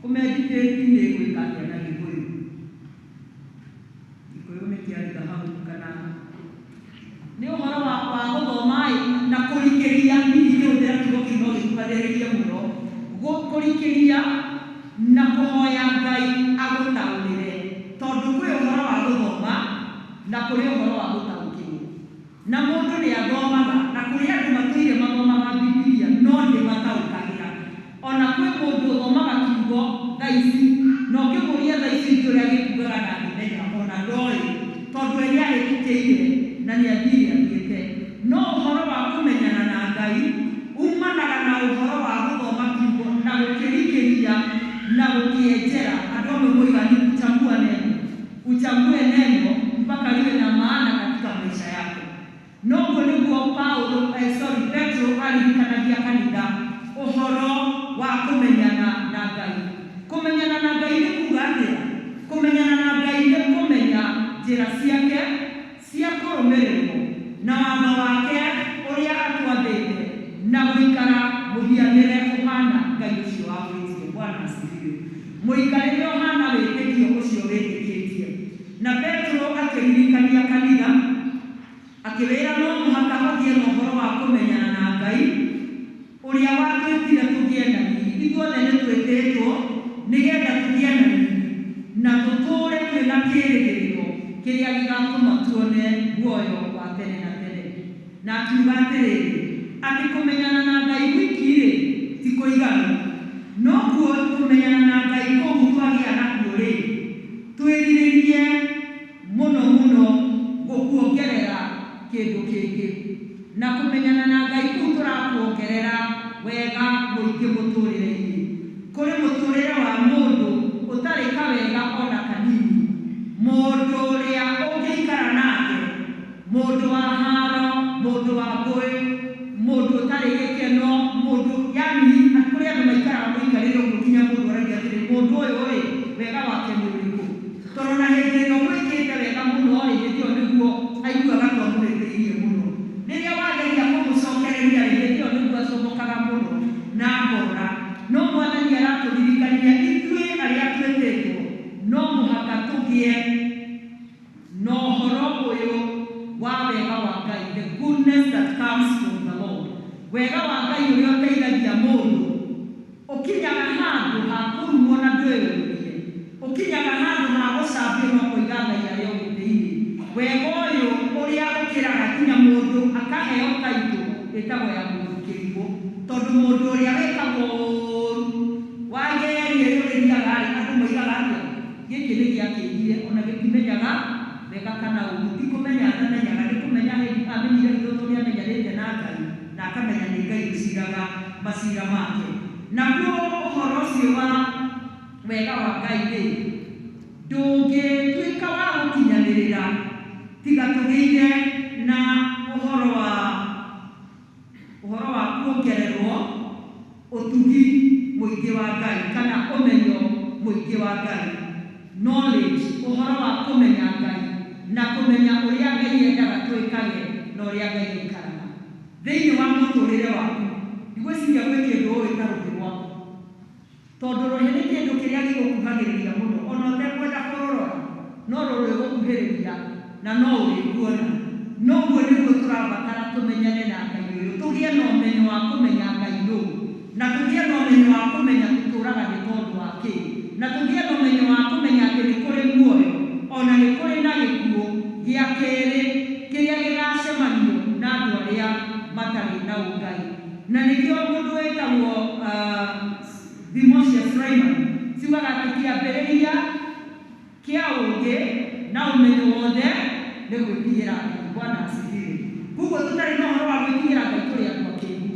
Kũmeditate nĩ gwĩka atĩa na Gĩkũyũ? Gĩkũyũ nĩ kĩarika hau kana nĩ ũhoro wa gũthoma na kũrikĩria. Hihi ngĩhũthĩra kiugo kĩu no gĩkuhanĩrĩrie mũno. Kũrikĩria na kũhoya Ngai agũtaũrĩre, tondũ kwĩ ũhoro wa gũthoma na kũrĩ ũhoro wa gũtaũkĩrwo. Na mũndũ nĩ athomaga, na kũrĩ andũ matũire mathomaga Bibilia no ndĩmataũkagĩra. Ona kwĩ mũndũ ũthomaga kiugo thaa ici, na ũngĩmũria thaa ici ingĩ ũrĩa gĩkugaga ndangĩmenya, ona ndoĩ, tondũ we nĩahĩtũkĩire na nĩathire athiĩte. No ũhoro wa kũmenyana na Ngai umanaga na ũhoro wa gũthoma kiugo na gũkĩrikĩria na gũkĩenjera. Andũ amwe moiga ni kuchambua neno, uchambue neno mpaka liwe na maana katika maisha yako. Noguo nĩguo Paulo, sorry, Petro aririkanagia kanitha ũhoro wa kũmenyana na Ngai. Kũmenyana na Ngai nĩ kuga atĩa? Kũmenyana na Ngai nĩ kũmenya njĩra ciake cia kũrũmĩrĩrwo na watho wake ũrĩa atwathĩte, na gũikara mũhianĩre ũhana Ngai ũcio wamwĩtire. Bwana asifiwe. Mũikarĩre ũhana wĩtĩkio ũcio wĩtĩkĩtie. Na Petro akĩririkania kanitha akĩwĩra no mũhaka ũgĩe na ũhoro wa kũmenyana na Ngai ũrĩa watwĩtire tũgĩe na riri. Ithuothe nĩ twĩtĩtwo nĩgetha tũgĩe na riri na tũtũũre twĩna kĩĩrĩgĩrĩro kĩrĩa gĩgatũma tuone muoyo wa tene na tene. Na akiuga atĩrĩrĩ, atĩ kũmenyana na Ngai gwiki-rĩ ti kũiganu, no kuo kũmenyana na Ngai kũu twagĩa nakuo rĩ, twĩrirĩrie mũno mũno gũkuongerera kĩndũ kĩngĩ. Na kũmenyana na Ngai kũu tũrakuongerera wega mũingĩ mũtũrĩre-inĩ. Kũrĩ mũtũrĩre wa mũndũ ũtarĩ kawega ona kanini, mũndũ ũrĩa ũngĩikara nake, mũndũ wa haro, mũndũ wa ngũĩ, mũndũ ũtarĩ gĩkeno, mũndũ yani kũrĩ andũ maikaraga mũikarĩre ũguo nginya mũndũ arauga atĩrĩ, mũndũ ũyũ rĩ, wega wake nĩ ũrĩkũ? Tondũ na hĩndĩ ĩrĩa ũmwĩkĩte wega mũno rĩ, hĩndĩ ĩyo nĩguo aiguaga ta ũmũhĩtĩirie mũno. Rĩrĩa wageria kũmũcokereria rĩ, hĩndĩ ĩyo nĩguo acomokaga mũno na akora. No Mwathani aratũririkania ithuĩ arĩa twĩtĩtwo no mũhaka tũgĩe na ũhoro ũyũ wa wega wa Ngai, the goodness that comes from the Lord. Wega wa Ngai ũrĩa ũteithagia mũndũ ũkinyaga handũ ha kũrumwo na ndwĩyũrie, ũkinyaga handũ ha gũcambio no kũiga Ngai arĩ o gĩtĩ-inĩ. Wega ũyũ ũrĩa ũkĩraga nginya mũndũ akaheo taitũ ĩtagwo ya mũndũ kĩrimũ, tondũ mũndũ ũrĩa wĩkagwo ũũru wageria yũrĩriaga rĩ, andũ moigaga atĩa? Gĩkĩ nĩ gĩakĩgire ona gĩtimenyaga wega kana ũũru. Ti kũmenya atamenyaga, nĩ kũmenya amenyire itũ tondũ nĩamenyanĩte na Ngai na akamenya nĩ Ngai ũciraga macira make. Naguo ũhoro ũcio wa Wega wa Ngai rĩ ndũngĩtuĩka wa gũkinyanĩrĩra tiga tũgĩire na ũhoro wa kuongererwo ũtugi mũingĩ wa Ngai kana ũmenyo mũingĩ wa Ngai, knowledge, ũhoro wa kũmenya Ngai na kũmenya ũrĩa Ngai endaga twĩkage na ũrĩa Ngai aikaraga thĩinĩ wa mũtũrĩre waku. Ndigwĩciria gwĩ kĩndũ ũĩ ta rũhĩ rwaku, tondũ rũhĩ nĩ kĩndũ kĩrĩa gĩgũkuhagĩrĩria mũno ona ũtekwenda kũrũrora, no rũrĩgũkuhĩrĩria na no ũrĩkuona. Noguo nĩguo tũrabatara tũmenyane na Ngai ũyũ, tũgĩe na ũmenyo wa kũmenya Ngai nũ, na tũgĩe na ũmenyo wa kũmenya tũtũraga nĩ tondũ wa kĩ, na tũgĩe na ũmenyo wa kũmenya atĩ nĩ kũrĩ muoyo ona nĩ kũrĩ na gĩkuũ gĩa kerĩ kĩrĩa gĩgacemanio na andũ arĩa matarĩ na ũngai. Na nĩkĩo mũndũ wĩtagwo Thimo cia Sulaiman ciugaga atĩ kĩambĩrĩria kĩa ũũgĩ na ũmenyo wothe nĩ gwĩtigĩra Ngai. Bwana asifiwe. Koguo tũtarĩ na ũhoro wa gwĩtigĩra Ngai tũrĩ andũ akĩgu,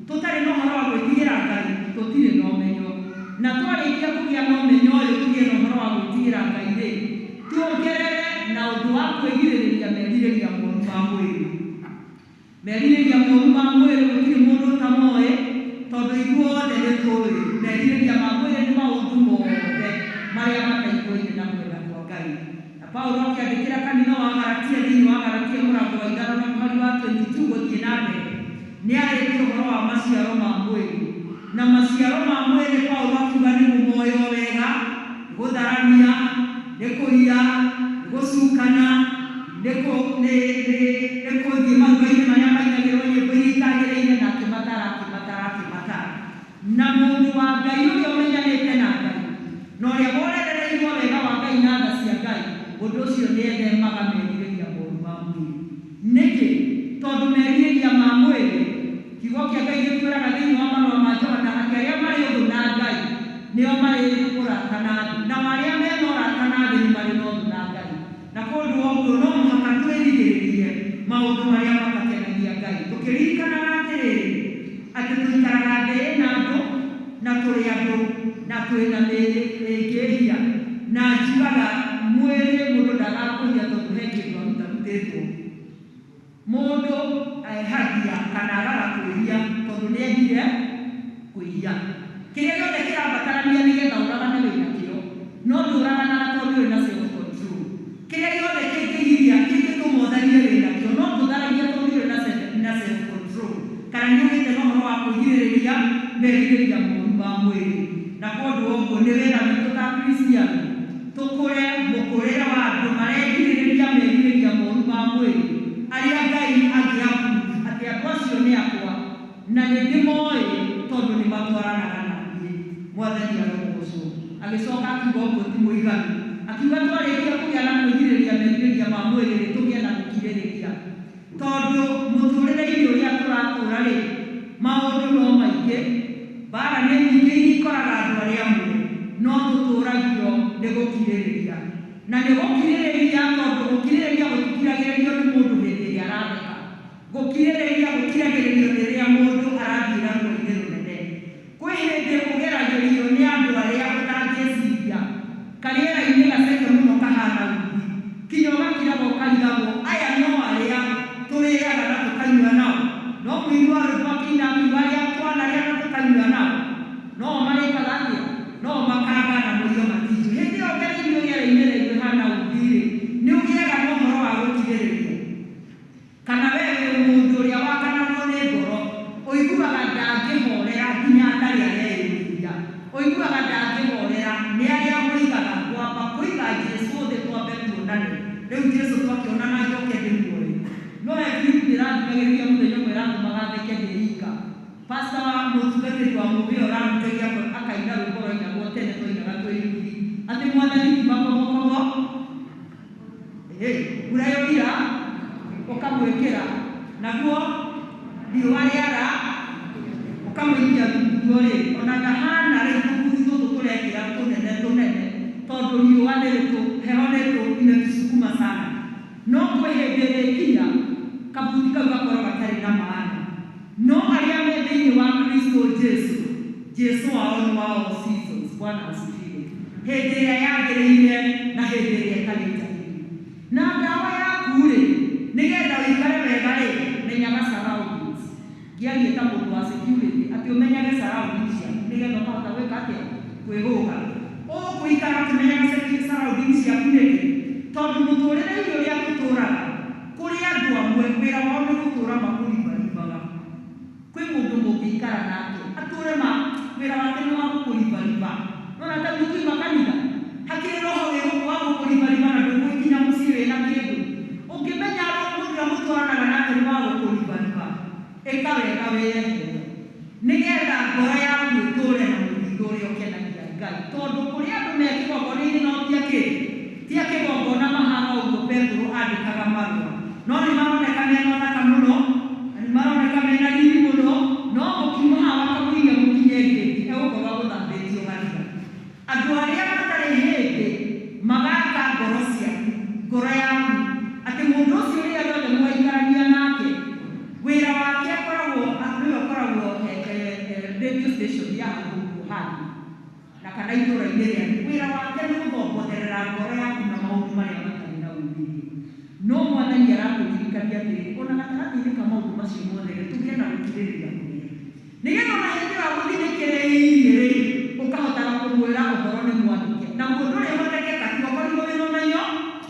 tũtarĩ na ũhoro wa gwĩtigĩra Ngai tũtirĩ na ũmenyo, na twarĩkia kũgĩa na ũmenyo ũyũ, tũgĩe na ũhoro wa gwĩtigĩra Ngai rĩ, tuongerere na ũndũ wa kwĩgirĩrĩria merirĩria moru ma mwĩrĩ. Merirĩria moru ma mwĩrĩ gũtirĩ mũndũ ũtamoĩ, tondũ ithuothe nĩ tũĩ merirĩria ma mwĩrĩ nĩ maũndũ mothe marĩa mataiguaine na kwenda kwa Ngai. Na Paulo akĩandĩkĩra kanitha wa Galatia, thĩinĩ wa Galatia mũrango wa 5 na mũhari wa 22 gũthiĩ na mbere, nĩ arĩtie ũhoro wa maciaro ma mwĩrĩ. Na maciaro ma mwĩrĩ Paulo akiuga nĩ mũmoyo wega, nĩ gũtharania, nĩ kũiya, nĩ gũcukana, nĩ kũthiĩ maruga-inĩ marĩa mainagĩrwo nyĩmbo iria itagĩrĩire, na akĩmatara, akĩmatara, akĩmatara. Na mũndũ wa Ngai ũrĩa ũmenyanĩte na Ngai na ũrĩa worerereirwo wega wa Ngai na tha cia Ngai, ũndũ ũcio nĩ ethemaga merirĩria moru ma mwĩrĩ. Nĩkĩ? Tondũ merirĩria ma mwĩrĩ, kiugo kĩa Ngai gĩtwĩraga thĩinĩ wa marũa ma Johana atĩ arĩa marĩ ũthũ na Ngai nĩo marĩ ũrata na thĩ, nao arĩa mena ũrata na thĩ nĩ marĩ na ũthũ na Ngai. Na kũndũ ũguo no mũhaka twĩrigĩrĩrie maũndũ marĩa matakenagia Ngai, tũkĩririkanaga atĩrĩrĩ atĩ tũikaraga thĩ ĩna andũ na tũrĩ andũ na twĩna mĩĩrĩ ĩngĩhia. Na njugaga mwĩrĩ mũndũ ndagakũhia tondũ he kĩndũ arutarutĩtwo. Mũndũ ehagia kana agaga kwĩhia tondũ nĩ endire kwĩhia. Kĩrĩa gĩothe kĩrabatarania nĩgetha ũragane wĩna kĩo, no ndũraganaga tondũ wĩna self control. Kĩrĩa gĩothe kĩngĩgiria kĩngĩtũma ũtharie wĩna kĩo, no ndũtharagia tondũ ũrĩ na self control kana nĩ ũgĩte na ũhoro wa kwĩgirĩrĩria merirĩria moru ma mwĩrĩ. Na kũndũ ũguo nĩ wĩra witũ ta Kristiano tũkũre mũkũrĩre wa andũ maregirĩrĩria merirĩria moru ma mwĩrĩ, arĩa Ngai angĩ approve atĩ andũ acio nĩ akwa na nĩ ndĩmoĩ tondũ nĩ matwaranaga na niĩ. Mwathani arogocwo. Agĩcoka akiuga ũguo ti mũiganu, akiuga twarĩkia kũgĩa na kwĩgirĩrĩria merirĩria ma mwĩrĩ rĩ, tũgĩe na gũkirĩrĩria, tondũ mũtũrĩre-inĩ ũrĩa tũratũra rĩ, maũndũ no maingĩ, mbara nĩ nyingĩ iria ikoraga andũ arĩa amwe, no tũtũragio nĩ gũkirĩrĩria. Na nĩ gũkirĩrĩria tondũ gũkirĩrĩria gũtikiragĩrĩrio nĩ mũndũ hĩndĩ ĩrĩa aratheka. Gũkirĩrĩria gũkiragĩrĩrio rĩrĩa mũndũ arathiĩ na ruo-inĩ rũnene. Kwĩ hĩndĩ ũgeragĩrio nĩ andũ arĩa ũtangĩciria, karĩera-inĩ gaceke mũno kahana uthi, kinya ũgakiraga ũkarigagwo aya no arĩa tũrĩaga na tũkanyua nao. No mũini wa rwĩmbo akĩina akiuga arĩa twanarĩa na tũkanyua nao no o marĩkaga atĩa? No o makangana mũiyo matinjũ. Hĩndĩ ĩyo ngereirio rĩera-inĩ rĩu rĩhana uthi-rĩ, nĩ ũgĩaga na ũhoro wa gũkirĩrĩria. Kana we wĩ mũndũ ũrĩa wakanagwo nĩ ngoro, ũiguaga ndangĩhorera nginya atarĩ areyũrĩria, ũiguaga ndangĩhorera nĩ arĩa moigaga ngwamba kũiga Jesu thĩ twambe tuonane, rĩu Jesu twakĩonana njoke ndĩmuoe. No he clip ndĩrathikagĩrĩria mũthenya ũmwe ĩratũmaga theke ndĩ ika. Pastor wa mũtungatĩri wa mũhĩa ũrahunjagia akaina rwĩmbo rwainagwo tene twainaga twĩ yuthi atĩ Mwathani ti makobokobo, mbura yoira ũkamwĩkĩra naguo riũa rĩara ũkamũikia nguo rĩ, ona ndahana rĩu tũbuthi tũtũ tũrekĩra tũnene tũnene, tondũ riũa nĩ rĩtũ heho nĩ imetusukuma sana. No kwĩ hĩndĩ ĩrĩkinya kabuti kau gakorwo gatarĩ na maana. No arĩa me thĩinĩ wa Kristo Jesu, Jesu wao nĩ wa all seasons. Bwana asifiwe. Hĩndĩ ĩrĩa yagĩrĩire na hĩndĩ ĩrĩa ĩtarĩ njagĩrĩru. Na ndawa yaku rĩ, nĩgetha ũikare wega rĩ, menyaga surroundings. Ngĩaria ta mũndũ wa security atĩ ũmenyage surroundings ciaku nĩgetha ũkahota gwĩka atĩa? Kwĩhũga. Ũgũikara ũkĩmenyaga surroundings ciaku nĩkĩ? Tondũ mũtũrĩre-inĩ ũrĩa tũtũraga, kũrĩ andũ amwe wĩra wao nĩ gũtũra makũribaribaga. Kwĩ mũndũ mũngĩikara nake atũre ma wĩra wake nĩ wa gũkũribariba. Nona ta rĩu tuima kanitha, hakĩrĩ roho wĩ gũkũ wa gũkũribariba na ndũgũkinya mũciĩ wĩna kĩndũ. Ũngĩmenya mũndũ ũrĩa mũtwaranaga nake nĩ wa gũkũribariba, ĩka wega wĩyeherere nĩgetha ngoro yaku ĩtũre na mũthithũ ũrĩa ũkenagia Ngai. Tondũ kũrĩ andũ me kĩgongona-inĩ no ti akĩ ti a kĩgongona mahana ũguo Petero andĩkaga marũa. No nĩ maroneka mena ũthaka mũno, na nĩ maroneka mena riri mũno, no mũkiuma haha wakamũiria mũkinye ngĩti, egũkorwo agũthambĩtie ũgathira. Andũ arĩa matarĩ hĩndĩ magaka ngoro ciaku, ngoro yaku, atĩ mũndũ ũcio rĩrĩa rĩothe mũgaikarania nake, wĩra wake akoragwo nĩwe ũkoragwo radio station ya hau ũguo hanyu na kana itũũra-inĩ rĩanyu. Wĩra wake nĩ gũthombothorera ngoro yaku na maũndũ marĩa matarĩ na umithio. No Mwathani aratũririkania atĩrĩ, ona gatagatĩ-inĩ ka maũndũ macio mothe rĩ, tũgĩe na gũkirĩrĩria kũnene. Nĩgetha ona hĩndĩ ĩyo agũthinĩkĩrĩirie rĩ, ũkahotaga kũmwĩra ũhoro nĩ mwandĩke. Naguo ndũrĩhotekeka tiga ũkorirwo wĩna ũmenyo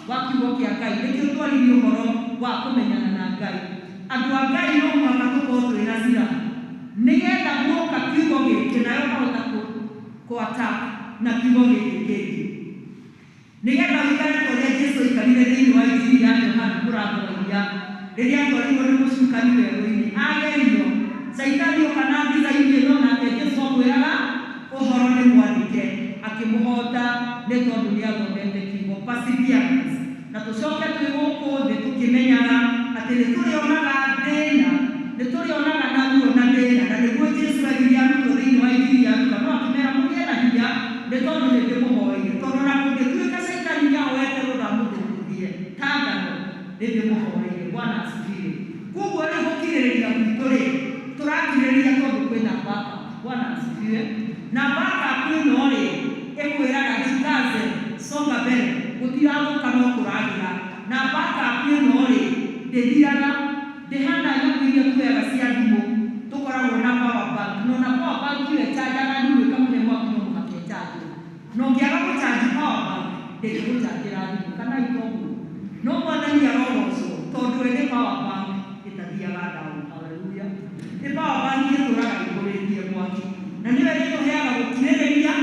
wa kiugo kĩa Ngai. Nĩkĩo twaririe ũhoro wa kũmenyana na Ngai. Andũ a Ngai no mũhaka tũkorwo twĩna silaha nĩgetha guoka kiugo gĩkĩ nawe ũkahota kũ attack na kiugo gĩkĩ kĩngĩ. Nĩgetha ũikare ta ũrĩa Jesũ aikarire thĩinĩ wa Injiri ya Johana mũrango wa inya rĩrĩa atwarirwo nĩ mũcukani werũ-inĩ agerio. Caitani oka na mbica-inĩ ĩno nake Jesũ amwĩraga ũhoro nĩ mwandĩke, akĩmũhota nĩ tondũ nĩ athomete kiugo. Perseverance. Na tũcoke twĩ gũkũ thĩ tũkĩmenyaga atĩ nĩ tũrĩonaga thĩna, nĩ tũrĩonaga na ruo na thĩna, na nĩguo Jesũ erire arutwo thĩinĩ wa Injiri ya Luka, no akĩmera mũgĩe na hinya nĩ tondũ nĩ ndĩmũhoeire. Tondũ ona kũngĩtuĩka caitani nĩ ahoete rũtha mũthũngũthie ta ngano, nĩ ndĩmũhoeire. Bwana asifiwe. Koguo rĩu gũkirĩrĩria gwitũ rĩ, tũrakirĩrĩria tondũ kwĩna backup. Bwana asifiwe. Na backup ĩno rĩ, ĩkwĩraga jikaze, songa mbere, gũtirathũka no kũragĩra. Na backup ĩno rĩ, ndĩthiraga, ndĩhana nyamũ iria tuoyaga cia thimũ, tũkoragwo na power bank. No na power bank ĩyo ĩchanjaga thimũ ĩkamũhe mwaki no mũhaka ĩchanjwo. Na ũngĩaga gũchanji power bank, ndĩngĩgũchanjĩra thimũ, kana itoguo. No Mwathani arogocwo tondũ we nĩ power bank ĩtathiaga down. Hallelujah. Nĩ power bank ĩtũraga ĩihũrĩtie mwaki. Na nĩwe ĩtũheaga gũkirĩrĩria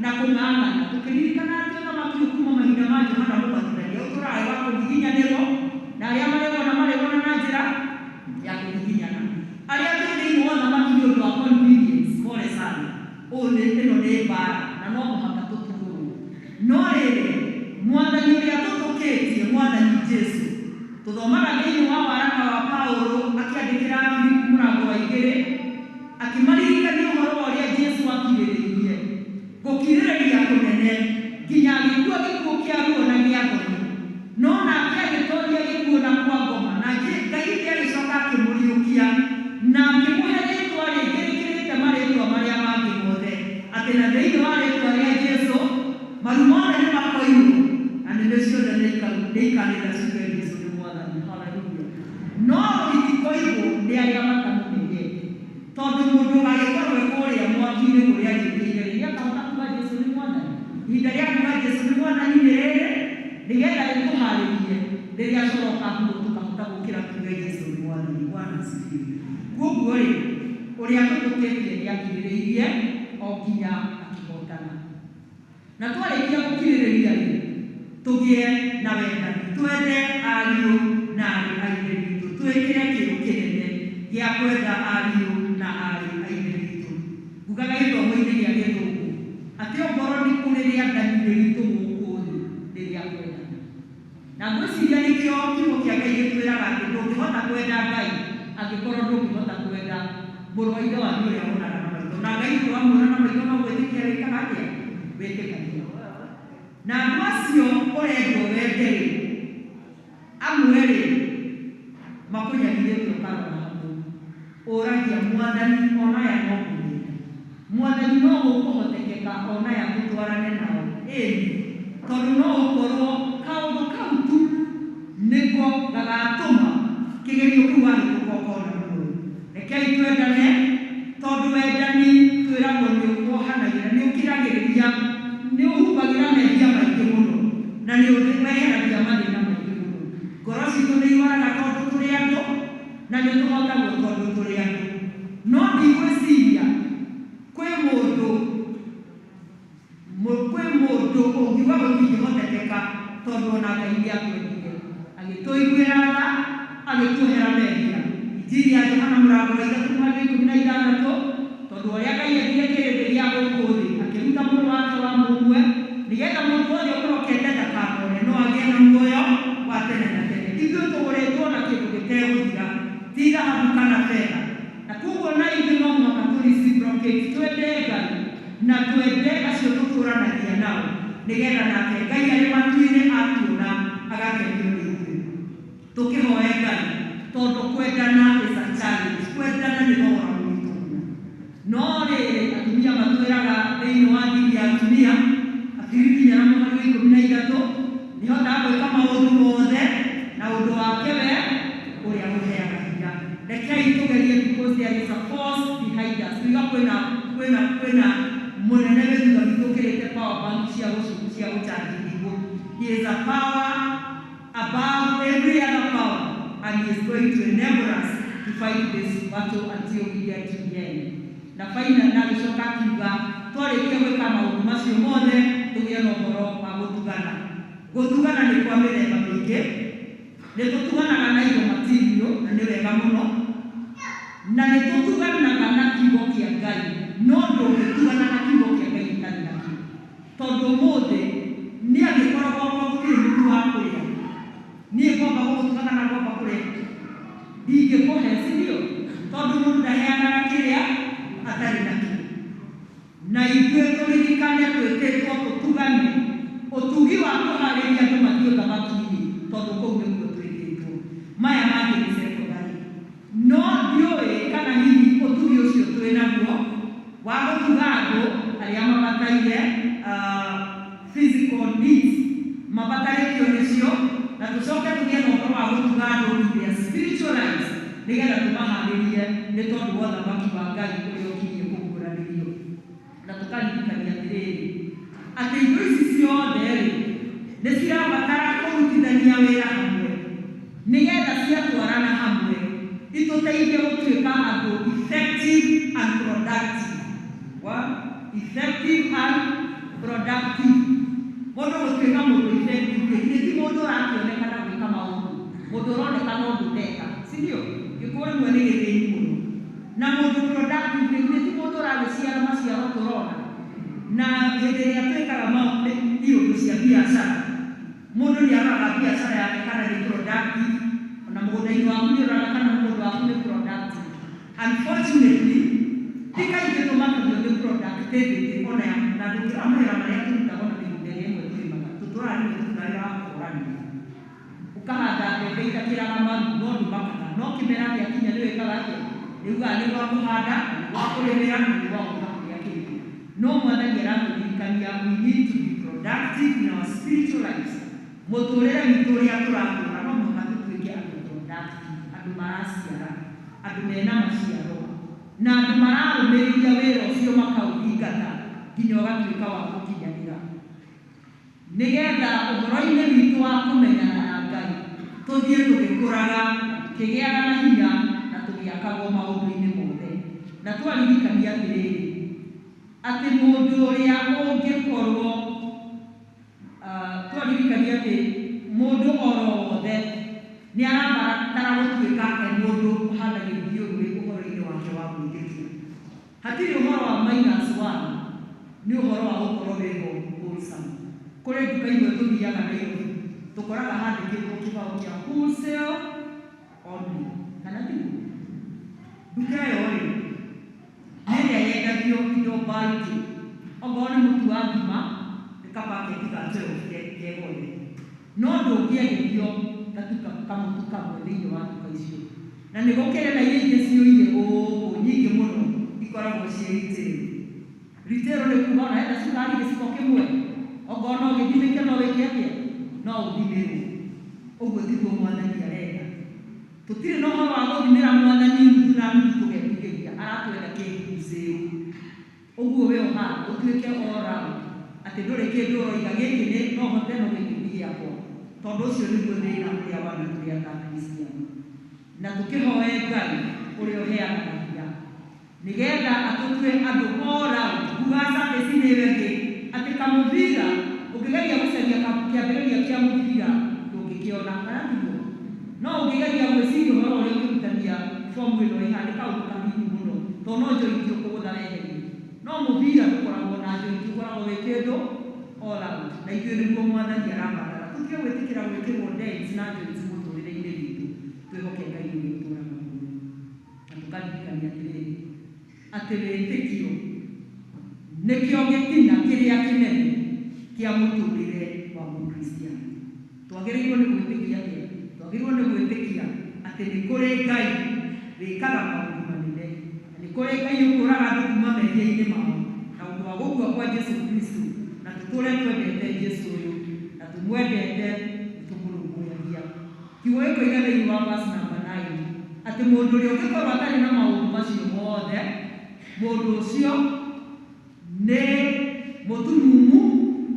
na kũng'ang'ana. Tũkĩririkana atĩ ũthamaki ũyũ kuma mahinda ma Johana Mũbatithania ũtũraga wa kũgiginyanĩrwo, na arĩa marĩwona marĩwona na njĩra ya kũgiginyana. Arĩa twĩ thĩinĩ wa ũthamaki nĩ ũndũ wa convenience, pole sana. Ũũ nĩ ĩno nĩ mbara na no mũhaka tũtuthũrwo. No rĩrĩ, Mwathani ũrĩa tũtũkĩtie, Mwathani Jesu, tũthomaga thĩinĩ wa waraka wa Paulo akĩandĩkĩra Afilipi mũrango wa 2, akĩmaririkania ũhoro wa ũrĩa Jesu akirĩrĩirie gũkirĩrĩria kũnene nginya agĩkua gĩkuũ kĩa ruo na gĩa thoni. No nake agĩtoria gĩkuũ na kwa ngoma, na Ngai ithe agĩcoka akĩmũriũkia na akĩmũhe rĩtwa rĩngĩ rĩkĩrĩte marĩtwa marĩa mangĩ mothe, atĩ na thĩinĩ wa rĩtwa rĩa Jesu maru mothe nĩ makoinwo na nĩmĩ ciothe nĩ ikanĩrĩra ciuge Jesu nĩ Mwathani. Hallelujah. No itikoigwo nĩ arĩa matamũmenyete, tondũ mũndũ ũgagĩkorwo e kũrĩa mwaki-inĩ kũrĩa agĩũkĩire rĩ, nĩakahota kuga Jesu nĩ Mwathani. Ihinda rĩa kuga Jesu nĩ Mwathani nĩ rĩrĩ, nĩgetha rĩtũharĩrie rĩrĩa coro ũkahuhwo tũkahota gũkĩra tuge Jesu nĩ Mwathani. Bwana asifiwe. Koguo rĩ, ũrĩa tũtũkĩtie nĩ akirĩrĩirie o nginya akĩhotana. Na twarĩkia gũkirĩrĩria rĩ, tũgĩe na wendani, twende ariũ na aarĩ a Ithe witũ, twĩkĩre kĩyo kĩnene gĩa kwenda ariũ na aarĩ a Ithe witũ. Ngugaga gĩthomo-inĩ gĩa Gĩthũngũ atĩ ongorwo nĩ kũrĩ rĩathani rĩritũ gũkũ thĩ nĩ rĩa kwendana. Na ngwĩciria nĩkĩo kiugo kĩa Ngai gĩtwĩraga atĩ ndũngĩhota kwenda Ngai angĩkorwo ndũngĩhota kwenda mũrũ wa ithe wanyu ũrĩa wonaga na maitho. Na Ngai ndũramuona na maitho no gwĩtĩkia wĩkaga atĩa? Wĩtĩkagia. Na andũ acio ũrendwo wende rĩ, amwe rĩ, makũnyarirĩte ũkarora hamwe. Ũragia Mwathani ona aya no ngũmenda. Mwathani no gũkũhotekeka ona aya tũtwarane nao. Ĩni, tondũ no ũkorwo kaũndũ kau tu nĩko gagatũma kĩgerio kĩu wahĩtũka ũkona muoyo. Rekei twendane, tondũ wendani twĩragwo nĩ wohanagĩra, nĩ ũkiragĩrĩria, nĩ ũhumbagĩra mehia maingĩ mũno, na nĩ weheragia mathĩna maingĩ mũno. Ngoro citũ nĩ iwaraga tondũ tũrĩ andũ, na nĩ tũhotagwo tondũ tũrĩ andũ. No ndigwĩciria kwĩ mũndũ kwĩ mũndũ ũngiuga gũtingĩhotekeka, tondũ ona Ngai nĩ atwendire, agĩtũiguĩra tha, agĩtuohera mehia. Injiri ya Johana mũrango wa 3 mũhari wa 16, tondũ ũrĩa Ngai endire kĩrĩndĩ gĩa gũkũ thĩ, akĩruta mũrũ wake wa mũmwe, nĩgetha mũndũ wothe ũmwĩhokete ndakanore, no agĩe na muoyo wa tene na tene. Ithuĩ tũgũrĩtwo na kĩndũ gĩtegũthira, ti thahabu kana betha. Na koguo na ithuĩ no mũhaka tũ reciprocate, twende Ngai na twende acio tũtũranagia nao, nĩgetha nake Ngai arĩ matu-inĩ atuona agakenio nĩ ithuĩ. Tũkĩhoe Ngai, tondũ kwendana is a challenge, kwendana nĩ thogora mũritũ mũno. No rĩrĩ, atumia matwĩraga thĩinĩ wa ndini ya atumia, Afilipi 4 mũhari wa 13, nĩhotaga gwĩka maũndũ mothe na ũndũ wake we ũrĩa ũheaga hinya. Rekei tũgerie, because there is a force behind us. Tuiga kwĩna kwĩna kwĩna mũnene wĩ thutha witũ ũkĩrĩte power bank cia cia gũchanji thimũ. He is a power above every other power, and he is going to enable us to fight this battle until we get to the end. Na final na agĩcoka akiuga twarĩkia gwĩka maũndũ macio mothe, tũgĩe na ũhoro wa gũtugana. Gũtugana nĩ kwa mĩthemba mĩingĩ. Nĩ tũtuganaga na indo material, na nĩ wega mũno, na nĩ tũtuganaga na kiugo kĩa Ngai. No ndũngĩtugana na kiugo kĩa Ngai ũtarĩ nakĩo, tondũ ũmũthĩ niĩ angĩkorwo gwakwa gũtirĩ mũtu wa kũrĩa, niĩ ngomba gũgũtuga kana ngomba kũrĩa? Ndingĩkũhe, si ndio? Tondũ mũndũ ndaheanaga kĩrĩa atarĩ nakĩo. Na ithuĩ tũririkane twĩtĩtwo tũtugane, ũtugi wa kũharĩria andũ mathiĩ ũthamaki-inĩ, tondũ kũu nĩkuo twĩtĩtwo. Maya mangĩ nĩ secondary. No ndiũĩ kana hihi ũtugi ũcio twĩ naguo wa gũtuga andũ arĩa mabataire physical needs, mabatarĩtio nĩcio, na tũcoke tũgĩe na ũhoro wa gũtuga andũ in their spiritual lives, nĩgetha tũmaharĩrie nĩ tondũ wa ũthamaki wa Ngai ũrĩa ũkirie kũguũranĩrio. Na tũkaririkania atĩrĩrĩ, atĩ indo ici ciothe rĩ, nĩ cirabatara kũrutithania wĩra hamwe, nĩgetha ciatwarana hamwe itũteithie gũtuĩka andũ effective and productive. Wa effective and productive, mũndũ gũtuĩka mũndũ effective rĩ, githĩ ti mũndũ ũrakĩonekana gwĩka maũndũ, mũndũ ũroneka no ũndũ ndeka, si ndio? Gĩkũyũ rĩmwe nĩ gĩthĩni mũno. Na mũndũ productive rĩ, githĩ ti mũndũ ũragĩciara maciaro tũrona? Na hĩndĩ ĩrĩa twĩkaga iũndũ cia biacara, mũndũ nĩ aroraga biacara yake kana nĩ productive. Ona mũgũnda-inĩ waku nĩ ũroraga kana mũgũnda waku nĩ productive. Unfortunately, ti kaingĩ tũmakagio nĩ productivity ona ya, na ndũngĩrora mawĩra marĩa tũrutaga, ona mĩgũnda ĩrĩa ĩmwe tũrĩmaga, tũtũraga rĩmwe tũrutaga wĩra wa kũhũranĩra. Ũkahanda mbembe itakĩraga maru, no ndũmakaga, no kĩmera gĩakinya nĩ wĩkaga atĩa? Nĩ ugaga nĩ gwa kũhanda, na nĩ gwa kũrĩmĩra, na nĩ gwa gũka kũrĩa kĩngĩ. No Mwathani aratũririkania we need to be productive in our spiritual lives. Mũtũrĩre witũ ũrĩa tũratũra, no mũhaka tũtuĩke andũ productive, andũ maraciara, andũ mena maciaro, na andũ mararũmĩrĩria wĩra ũcio makaũthingata nginya ũgatuĩka wa gũkinyanĩra, nĩgetha ũhoro-inĩ witũ wa kũmenyana na Ngai tũthiĩ tũgĩkũraga na tũkĩgĩaga na hinya na tũgĩakagwo maũndũ-inĩ mothe. Na twaririkania atĩrĩrĩ, atĩ mũndũ ũrĩa ũngĩkorwo twaririkania atĩ mũndũ oro wothe nĩ arabatara gũtuĩka e mũndũ ũhana gĩthiũrũrĩ ũhoro-inĩ wake wa gwĩtĩkia. Hatirĩ ũhoro wa minus one, nĩ ũhoro wa gũkorwo wĩho wholesome. Kũrĩ nduka imwe tũthiaga Nairobi, tũkoraga handĩkĩtwo kĩbaũ kĩa "wholesale only", kana tiguo? Nduka ĩyo rĩ, nĩ ĩrĩa yendagio indo bulky. Okorwo nĩ mũtu wa ngima, nĩ kapaketi ga 12 ke gothe, no ndũngĩenderio gatuka kamũtu kamwe thĩinĩ wa nduka icio. Na nĩ gũkĩrĩ na iria ingĩ ciũire gũkũ nyingĩ mũno, ikoragwo ciĩ retail. Retail nĩ kuga ona enda cukari gĩciko kĩmwe, okorwo Ũguo tiguo mwathani arenda. Tũtirĩ na ũhoro wa gũthimĩra mwathani nuthu na nuthu tũgetigĩria, aratwenda kĩhucĩu. Ũguo we ũhana ũtuĩke all round, atĩ ndũrĩ kĩndũ ũroiga gĩkĩ nĩ no hote no gĩkĩ ti gĩakwa. Tondũ ũcio nĩguo thĩna ũrĩa wana tũrĩ ta Kristiano. Na tũkĩhoe Ngai ũrĩa ũheanaga hinya nĩgetha atũtue andũ all round. Kuga service nĩ ĩyo ĩngĩ atĩ kamũbira ũngĩgeria gũcaria kĩambĩrĩria kĩa mũbira ndũngĩkĩona, kana tiguo? No ũngĩgeria gwĩciria ũhoro ũrĩa ũkĩrutania fomu ĩno ĩha nĩ kaũndũ kanini mũno, tondũ no joint ũkũgũtha weherie. No mũbira ndũkoragwo na joint, ũkoragwo wĩ kĩndũ all round. Na ithuĩ nĩguo mwathani arabatara. Tũtige gwĩtĩkĩra gwĩkĩrwo dents na joints mũtũrĩre-inĩ witũ, twĩhoke Ngai ũrĩa ũtũraga muoyo. Na tũkaririkania atĩrĩrĩ, atĩ wĩtĩkio nĩkĩo gĩtina kĩrĩa kĩnene kĩa mũtũrĩre wa mũkristiano. Twagĩrĩirwo nĩ gwĩtĩkia atĩa? Twagĩrĩirwo nĩ gwĩtĩkia atĩ nĩ kũrĩ Ngai wĩkaga maũndũ manene, na nĩ kũrĩ Ngai ũkũraga andũ kuma mehia-inĩ mao na ũndũ wa gũkua kwa Jesu Kristo, na tũtũre twendete Jesu ũyũ na tũmwendete na tũmũrũmbũyagia. Kiugo gĩkoiga thĩinĩ wa verse number 9 atĩ mũndũ ũrĩa ũngĩkorwo atarĩ na maũndũ macio mothe, mũndũ ũcio nĩ mũtumumu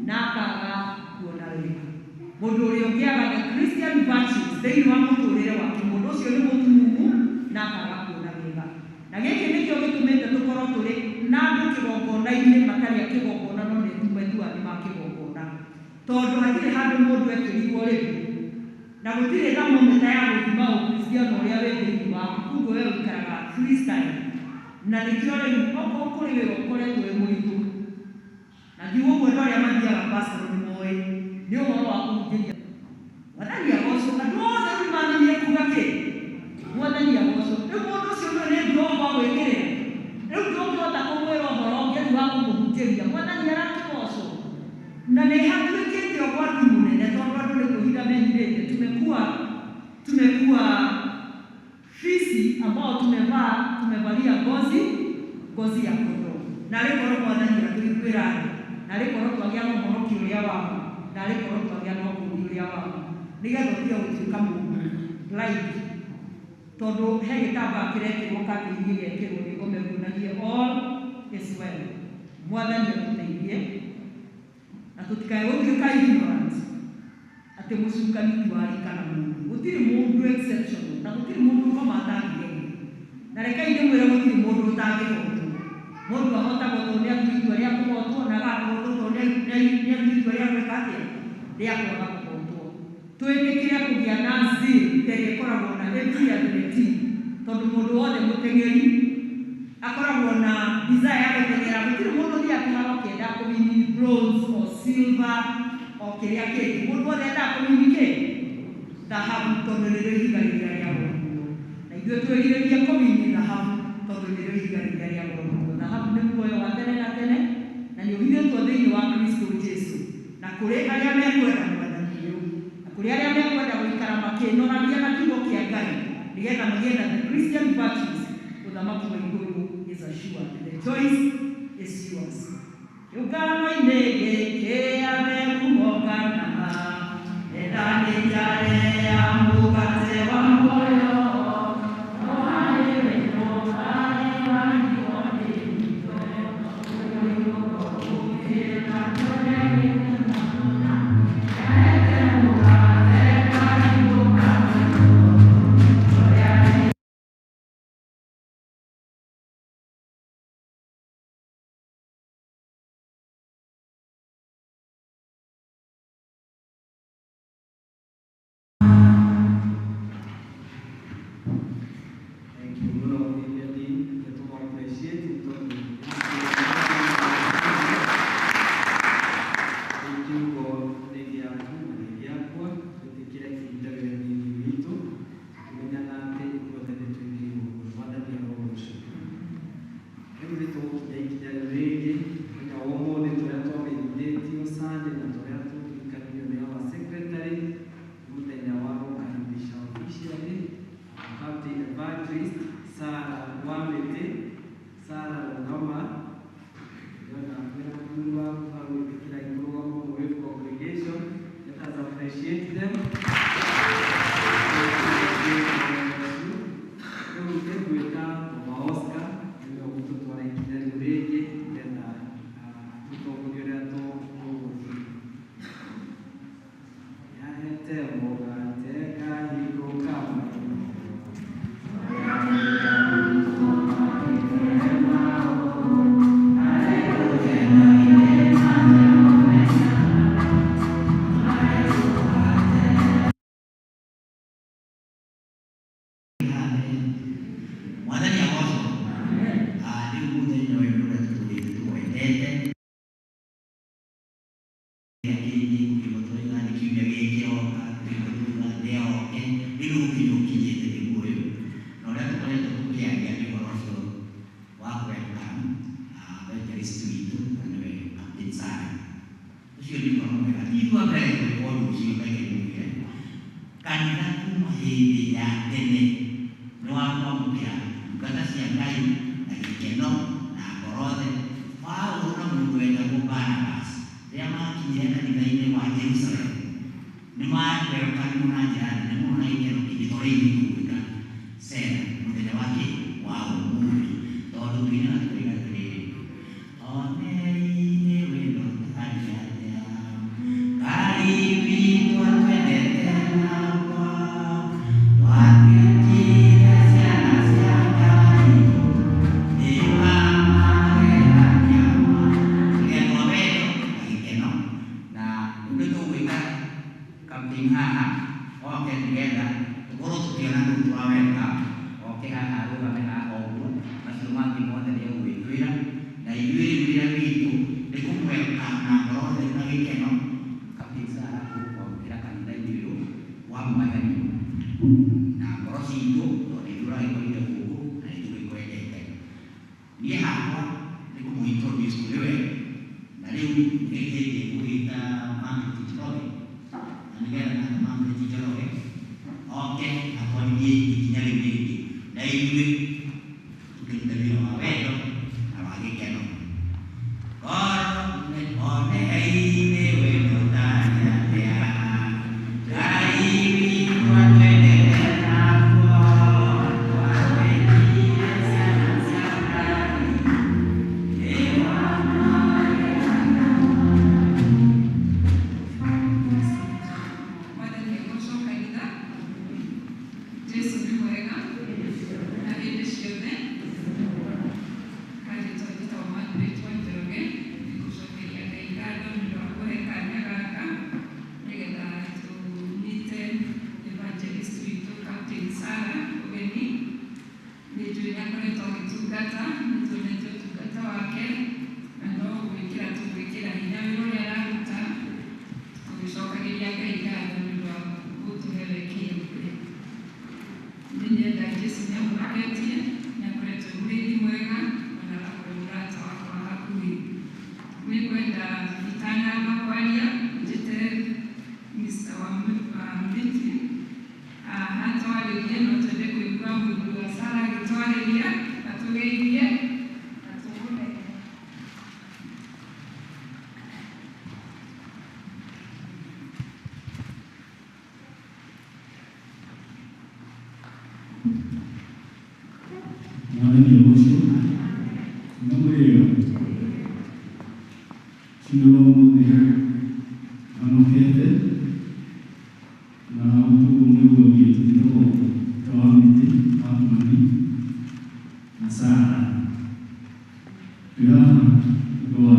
na akaga kuona wega. Mũndũ ũrĩa ũngĩaga the Christian virtues thĩinĩ wa mũtũrĩre wake, mũndũ ũcio nĩ mũtumumu na akaga kuona wega. Na gĩkĩ nĩkĩo gĩtũmĩte tũkorwo tũrĩ na andũ kĩgongona-inĩ matarĩ a kĩgongona no nĩ metuaga nĩ ma kĩgongona. Tondũ hatirĩ handũ mũndũ ekĩrirwo rĩbu, na gũtirĩ thermometer ya gũthima ũkristiano ũrĩa wĩ thĩinĩ waku, koguo we ũikaraga freestyle. Na nĩkĩo rĩu okorwo kũrĩ wĩra ũkoretwo wĩ mũritũ, na ngiuga ũguo andũ arĩa mathiaga pastoral nĩ moĩ nĩ ũhoro wa kũhunjĩria mwathani agocwo. Andũ othe rĩu nĩmamenyire kuga kĩ mwathani agocwo. Rĩu mũndũ ũcio nĩwe nĩ nguroko agwĩkĩrĩra, rĩu ndũngĩhota kũmwĩra ũhoro ũngĩ rĩu wa kũmũhunjĩria mwathani arakĩgocwo. Na nĩ hatuĩkĩte ũgwati mũnene tondũ andũ nĩ kwĩhitha mehithĩte. Tumekuwa fisi ambao tumevalia ngozi ya kondoo. Na rĩkorwo mwathani atũiguĩra tha, na rĩkorwo twagĩa na ũhonokio ũrĩa wa ma, na rĩkorwo twagĩa na ũkũũri ũrĩa wa ma, nĩgetha ũtige gũtuĩka mũndũ blind, tondũ he gĩtambaya kĩrekĩrwo curtain gĩgekĩrwo gĩkome kuonagie all is well. Mwathani atũteithie na tũtikae gũtuĩka ignorant atĩ mũcukani ti wa rika na mũndũ. Gũtirĩ mũndũ exceptional na gũtirĩ mũndũ ngoma atangĩgeria. Na rekei ndĩmwĩre gũtirĩ mũndũ ũtangĩhotwo. Mũndũ ahotagwo tondũ nĩ atua itua rĩa kũhotwo, na agakũhotwo tondũ nĩ atua itua rĩa gwĩka atĩa, rĩa kwaga kũhotwo. Twĩtĩkĩre kũgĩa na zeal ta ĩrĩa ĩkoragwo na every athlete, tondũ mũndũ wothe mũteng'eri akoragwo na desire ya gũteng'era. Gũtirĩ mũndũ ũthiaga kĩharo akĩenda kũwini bronze or silver o kĩrĩa kĩngĩ. Mũndũ wothe endaga kũwini kĩ thahabu, tondũ nĩrĩo ihiga rĩrĩa rĩa goro mũno. Na ithuĩ twĩrirĩrie kũwini thahabu, tondũ nĩrĩo ihiga rĩrĩa rĩa goro mũno. Thahabu nĩ muoyo wa tene na tene, na nĩ ũhithĩtwo thĩinĩ wa Kristo Jesu. Na kũrĩ arĩa mekwenda mwathani ũyũ, na kũrĩ arĩa mekwenda gũikara makĩnoragia na kiugo kĩa Ngai nĩgetha magĩe na the Christian virtues, ũthamaki wa igũrũ is assured. The choice is yours. Kĩũngano-inĩ gĩkĩ atheru monganaga, metha-inĩ njare ya mũgate wa muoyo. Mũgate kahingo kamwe. Mwathani agocwo. Rĩu mũthenya ũyũ nĩ ũrĩa tũtũrĩte tũwendete kĩndĩ kũhingo tũraiga nĩ kiumia gĩkĩ kĩroka, kũhingo tũraiga nĩ oke, rĩu nĩ gũkinya ũkinyĩte nĩguo ũyũ. Na ũrĩa tũkoretwo tũkĩaria nĩ ũhoro ũcio wa welcome evangelist witũ na nĩwe Captain Sarah. Ũcio nĩ ũhoro mwega. Ti ithuĩ a mbere gwĩka ũndũ ũcio, reke ngwĩre. Kanitha kuma hĩndĩ ya tene nĩ wa kwamũkĩra ndungata cia Ngai na gĩkeno na ngoro theru. Paũlũ na mũndũ wetagwo Barnabas rĩrĩa makinyire kanitha-inĩ wa Jerusalem nĩ ma-welcomirwo na njĩra nene mũno na gĩkeno kĩingĩ ta ũrĩa ithuĩ tũgwĩka Sera mũthenya wa kĩ wa ũmũthĩ, tondũ tũinaga tũkoiga atĩrĩrĩ, onei nĩ wendo ũtariĩ atĩa Ngai witũ atwendete naguo, twatuĩkire ciana cia Ngai nĩ wa magegania. Tũgĩakwo wendo na gĩkeno na nĩ tũgwĩka campaign haha oke nĩgetha tũkorwo tũkĩona nũ tũra welcome oke haha arũgame haha ũguo, macio mangĩ mothe nĩ egwĩtwĩra, na ithuĩ rĩu wĩra witũ nĩ kũmwelcome na ngoro theru na gĩkeno Captain Sarah gũkwamũkĩra kanitha-inĩ ũyũ wa Mwathani na ngoro citũ, tondũ nĩ ithuĩ ũragĩkorire gũkũ na nĩ tũgĩkwendete. Niĩ hakwa nĩ kũmũ-introduce kũrĩ we, na rĩu nĩ hĩndĩ ngũgĩta Margaret Njoroge, na nĩgetha nake Margaret Njoroge oke atwarithie ikinya rĩu rĩngĩ, na ithuĩ tũkĩrute wĩra wa wendo na wa gĩkeno. Onei nĩ wendo ũtariĩ atĩa Ngai witũ atwendete naguo, twatuĩkire ciana cia Ngai nĩ wa magegania. Mwathani agocwo kanitha. Jesu nĩ mwega na hĩndĩ ciothe. Kanjĩtwo njĩtagwo Margaret wa Njoroge, nĩngũcokeria Ngai ngatho nĩ ũndũ wa kũhe kanya gaka nĩgetha tũnyite evangelist witũ Captain Sarah ũgeni. Nĩ njũĩ nĩ akoretwo agĩtungata, nĩ tuonete ũtungata wake na no gwĩkĩra tũgwĩkĩra hinya wĩra ũrĩa araruta, tũgĩcokagĩria Ngai ngatho nĩ ũndũ wa gũtũhe we kĩũmbe. Nĩ nyenda Jesu nĩ amũhonoketie, nĩ akoretwo e mũrĩithi mwega ona agakorwo e mũrata wakwa hakuhĩ. Nĩ ngwenda itanamba kwaria njĩte Mr. Wambiti atwarĩrie, no twende kũigua mũthuri wa Sarah agĩtwarĩria, atũgeithie na tũmũmenye. Mwathani agocwo. Nĩ mũrĩega. Ũcio wa ũmũthĩ honokete na ũguo mũigua ũgĩtwo ta wa mĩtĩ wa Kimani na Sarah. Twĩ haha ũndũ wa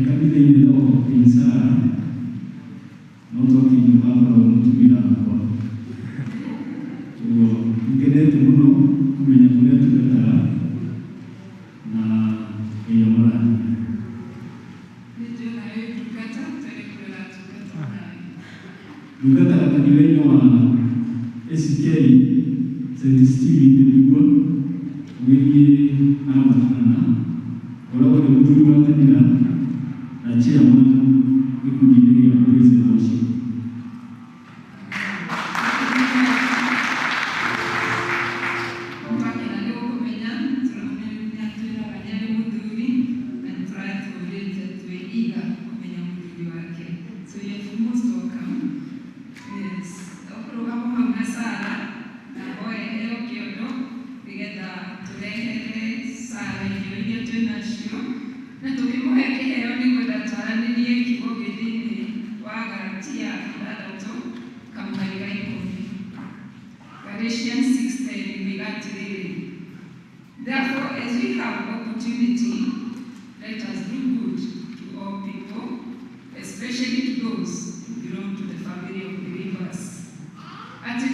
kanitha-inĩ no Captain Sarah no twakĩinũka akoragwo mũtumia wakwa. Ũguo ngenete mũno kũmenya kũrĩa tungataga na Ngai amũrathime. Nĩ njũĩ nawe wĩ ndungata, twende kũrĩa ũratungata onawe. Ndungataga kanitha-inĩ wa ACK St. Stephen nĩguo ũgĩthiĩ ambatana na ngoragwo ndĩ mũthuri wa kanitha na chairman gĩkundi-inĩ gĩa praise and worship. Twakena nĩ gũkũmenya, nĩ atwĩraga nĩ arĩ mũthuri na nĩ tũratũrĩte twĩ eager kũmenya mũthuri wake. So you're most welcome. Yes. Ũkũrũgama hau na Sarah na hoe heo kĩondo nĩgetha tũrehere Sarah irio iria twĩ nacio na tũkĩmũhe kĩheo. opportunity, let us do good to all people, especially to those who belong to the family of believers. Atĩ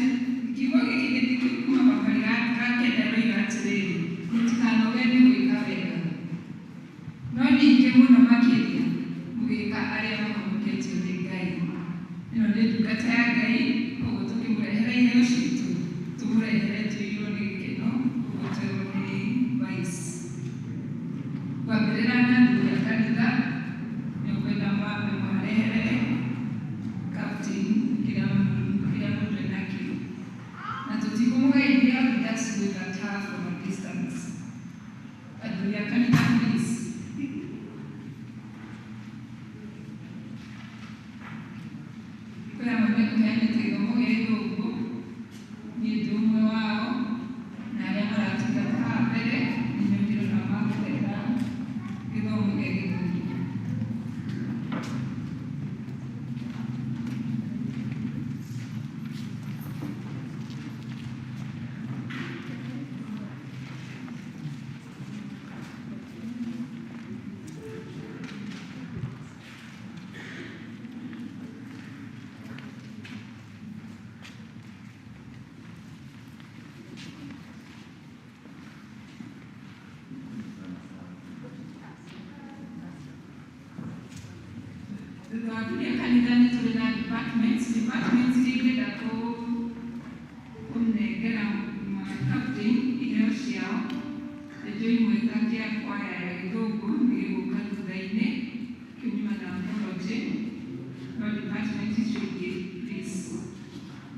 kiugo gĩkĩ gĩtikuma mũhari ga kenda roiga atĩrĩrĩ, mũtikanoge nĩ gwĩka wega, no ningĩ mũno makĩria mũgĩka arĩa mahonoketio nĩ Ngai. Ĩno nĩ ndungata ya Ngai, koguo tũkĩmũrehera iheo citũ, tũmũrehere tũiyũrwo nĩ gĩkeno, ũguo twerwo nĩ vice. Kwambĩrĩra na athuri a kanitha, nĩ ũkwenda mwambe mwareherere captain kĩrĩa kĩrĩa mũndũ enakĩo. Na tũtikũmũgeithia, we just look at her from a distance. Athuri a kanitha, please. Kwĩ amwe mekũheanĩte gĩthomo gĩa gĩthũngũ, niĩ ndĩ ũmwe wao, na arĩa maratungata haha mbere nĩo ndĩrona makũheana gĩthomo gĩa gĩthũngũ. Thutha wa athuri a kanitha nĩ tũrĩ na departments. Departments iria ingĩenda kũnengera ma captain iheo ciao, nĩnjũĩ imwe ta kĩa kwaya ya gĩthũngũ nĩ gĩgũka thutha-inĩ, kĩu nyuma na apology, no department icio ingĩ please,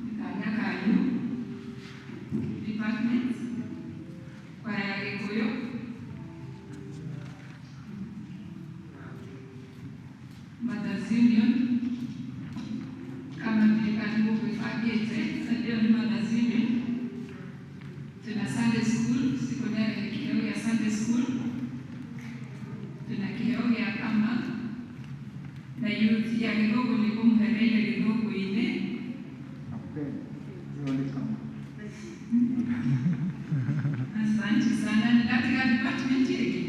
nĩ kanya kanyu. Departments, kwaya ya Gĩkũyũ, Mothers Union, kama ndilikani gũkwĩbangĩte, ĩyo nĩ Mothers Union. Tuna Sunday School, siku nĩarehe kĩheo gĩa Sunday School. Tuna kĩheo gĩa kama na youth ya gĩthũngũ nĩ kũmũhereire gĩthũngũ-inĩ. Asante sana. Nĩ department ĩngĩ.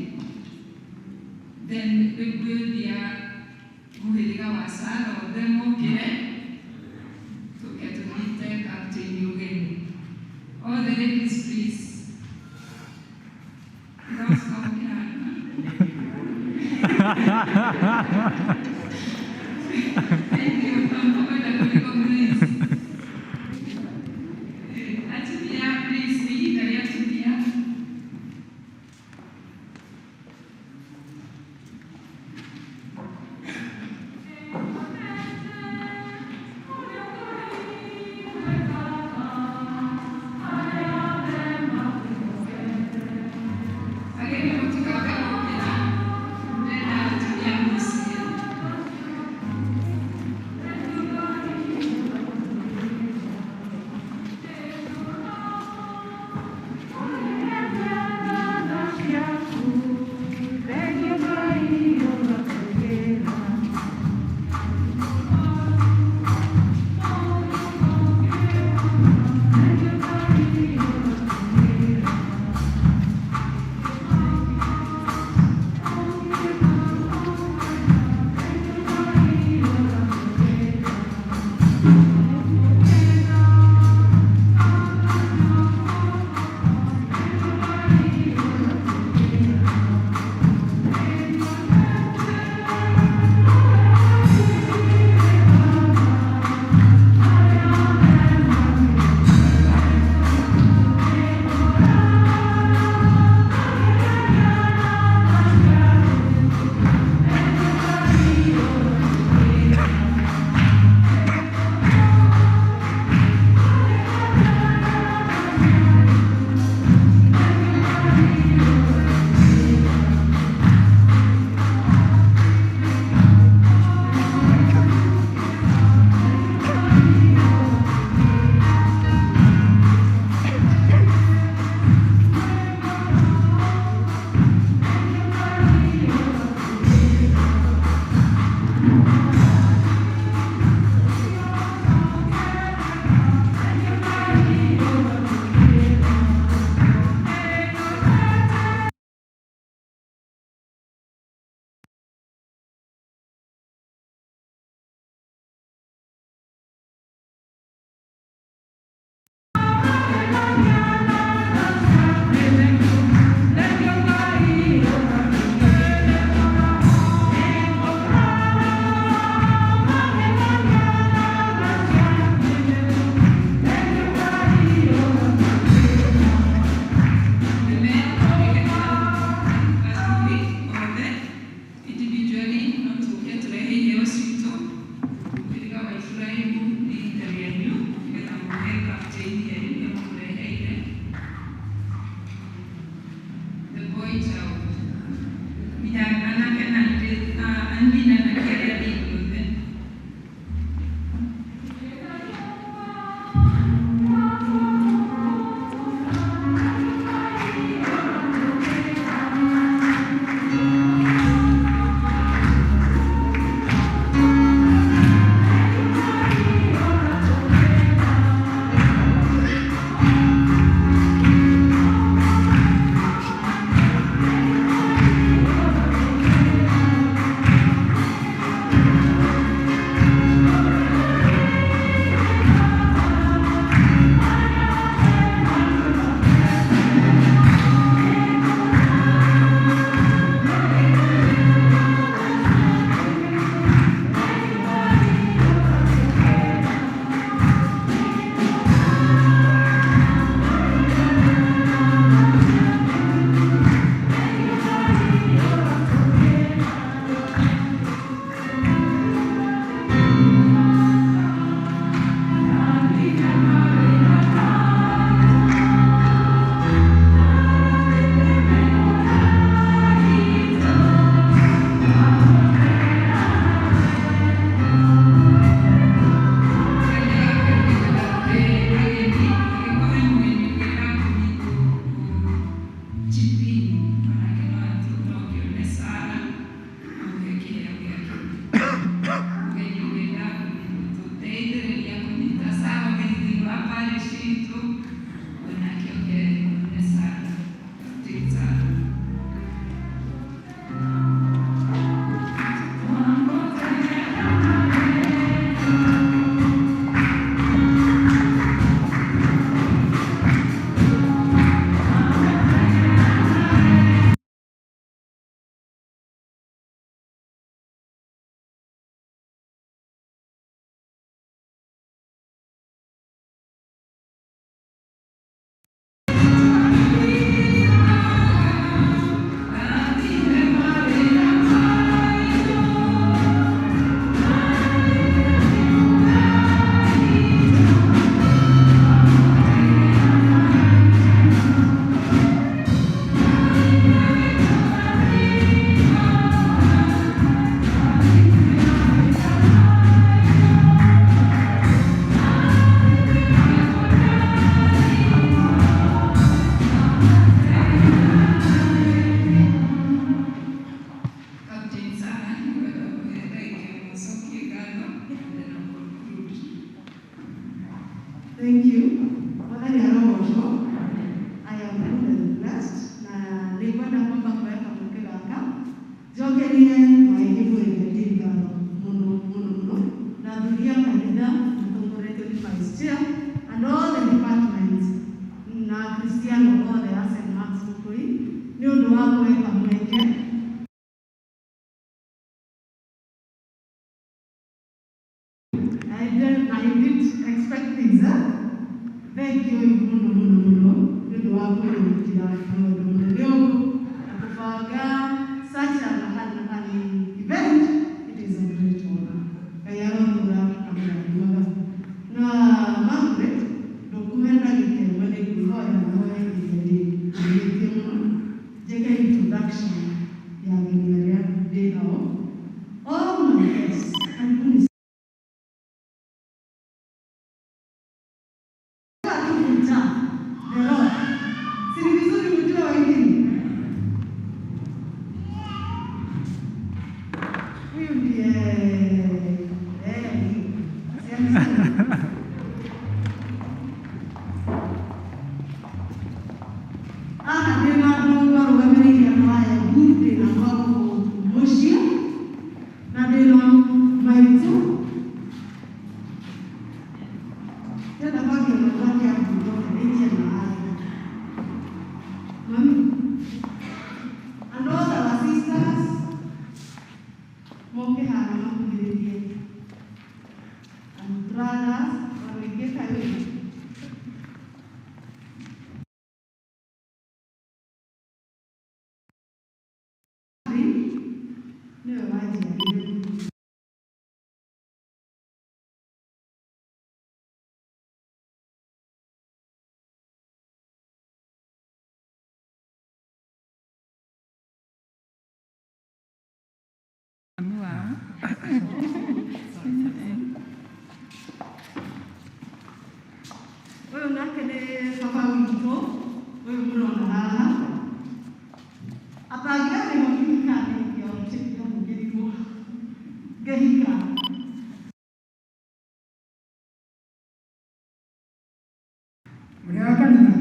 Then rĩu ngwĩria mũhĩrĩga wa Sara othe mokĩre tũke tũnyite captain ũgeni. All the ladies, please. Ndĩracoka gũkĩra handũ. Thank you. Kwenda kũ recognize. Atumia, please, nĩ ihinda rĩa atumia. Ageni mũtikambe gũkĩra, ndĩrenda atumia mũciĩ. Thank you. Mwathani arogocwo. I am good and blessed. Na nĩngwenda kwamba kuoya kamweke gaka njokerie maĩ ndĩ ngatho mũno mũno mũno na athuri a kanitha matongoretio nĩ vice chair and all the departments na Kristiano othe a St. Mark's Mũkũi nĩ ũndũ wa kũhe kamweke. I didn't expect this. Thank you mũno mũno mũno nĩ ũndũ wa kũnyitĩra maũndũ mũnene ũguo na kũbanga such an event. It is a great honor. Ngai arotũra amũrathimaga. Na Margaret, ndũkuhe ndagĩka ĩmwe nĩ ngwĩhoya na hoye ihinda rĩngĩ mũno njĩke introduction ya ageni arĩa ndĩ nao. All my guests, karibuni. The Lord. Si ni vizuri mjue wengine? Huyu ndiye huyu. Haha ndĩna andũ marũgamĩrĩire andũ aya ndĩna gũkũ mũciĩ na ndĩna maitũ tena kwambia mwake akutoka na haya. Mami and all our sisters moke haha makuhĩrĩrie and brothers wamĩingĩ karibu. Nĩwe wanjiarire. Mami wao. Ũyũ nake nĩ baba witũ, ũyũ mũrona haha. Atangĩarĩhwo kĩhika nĩkĩo ngĩhika. Mũrĩ a kanitha,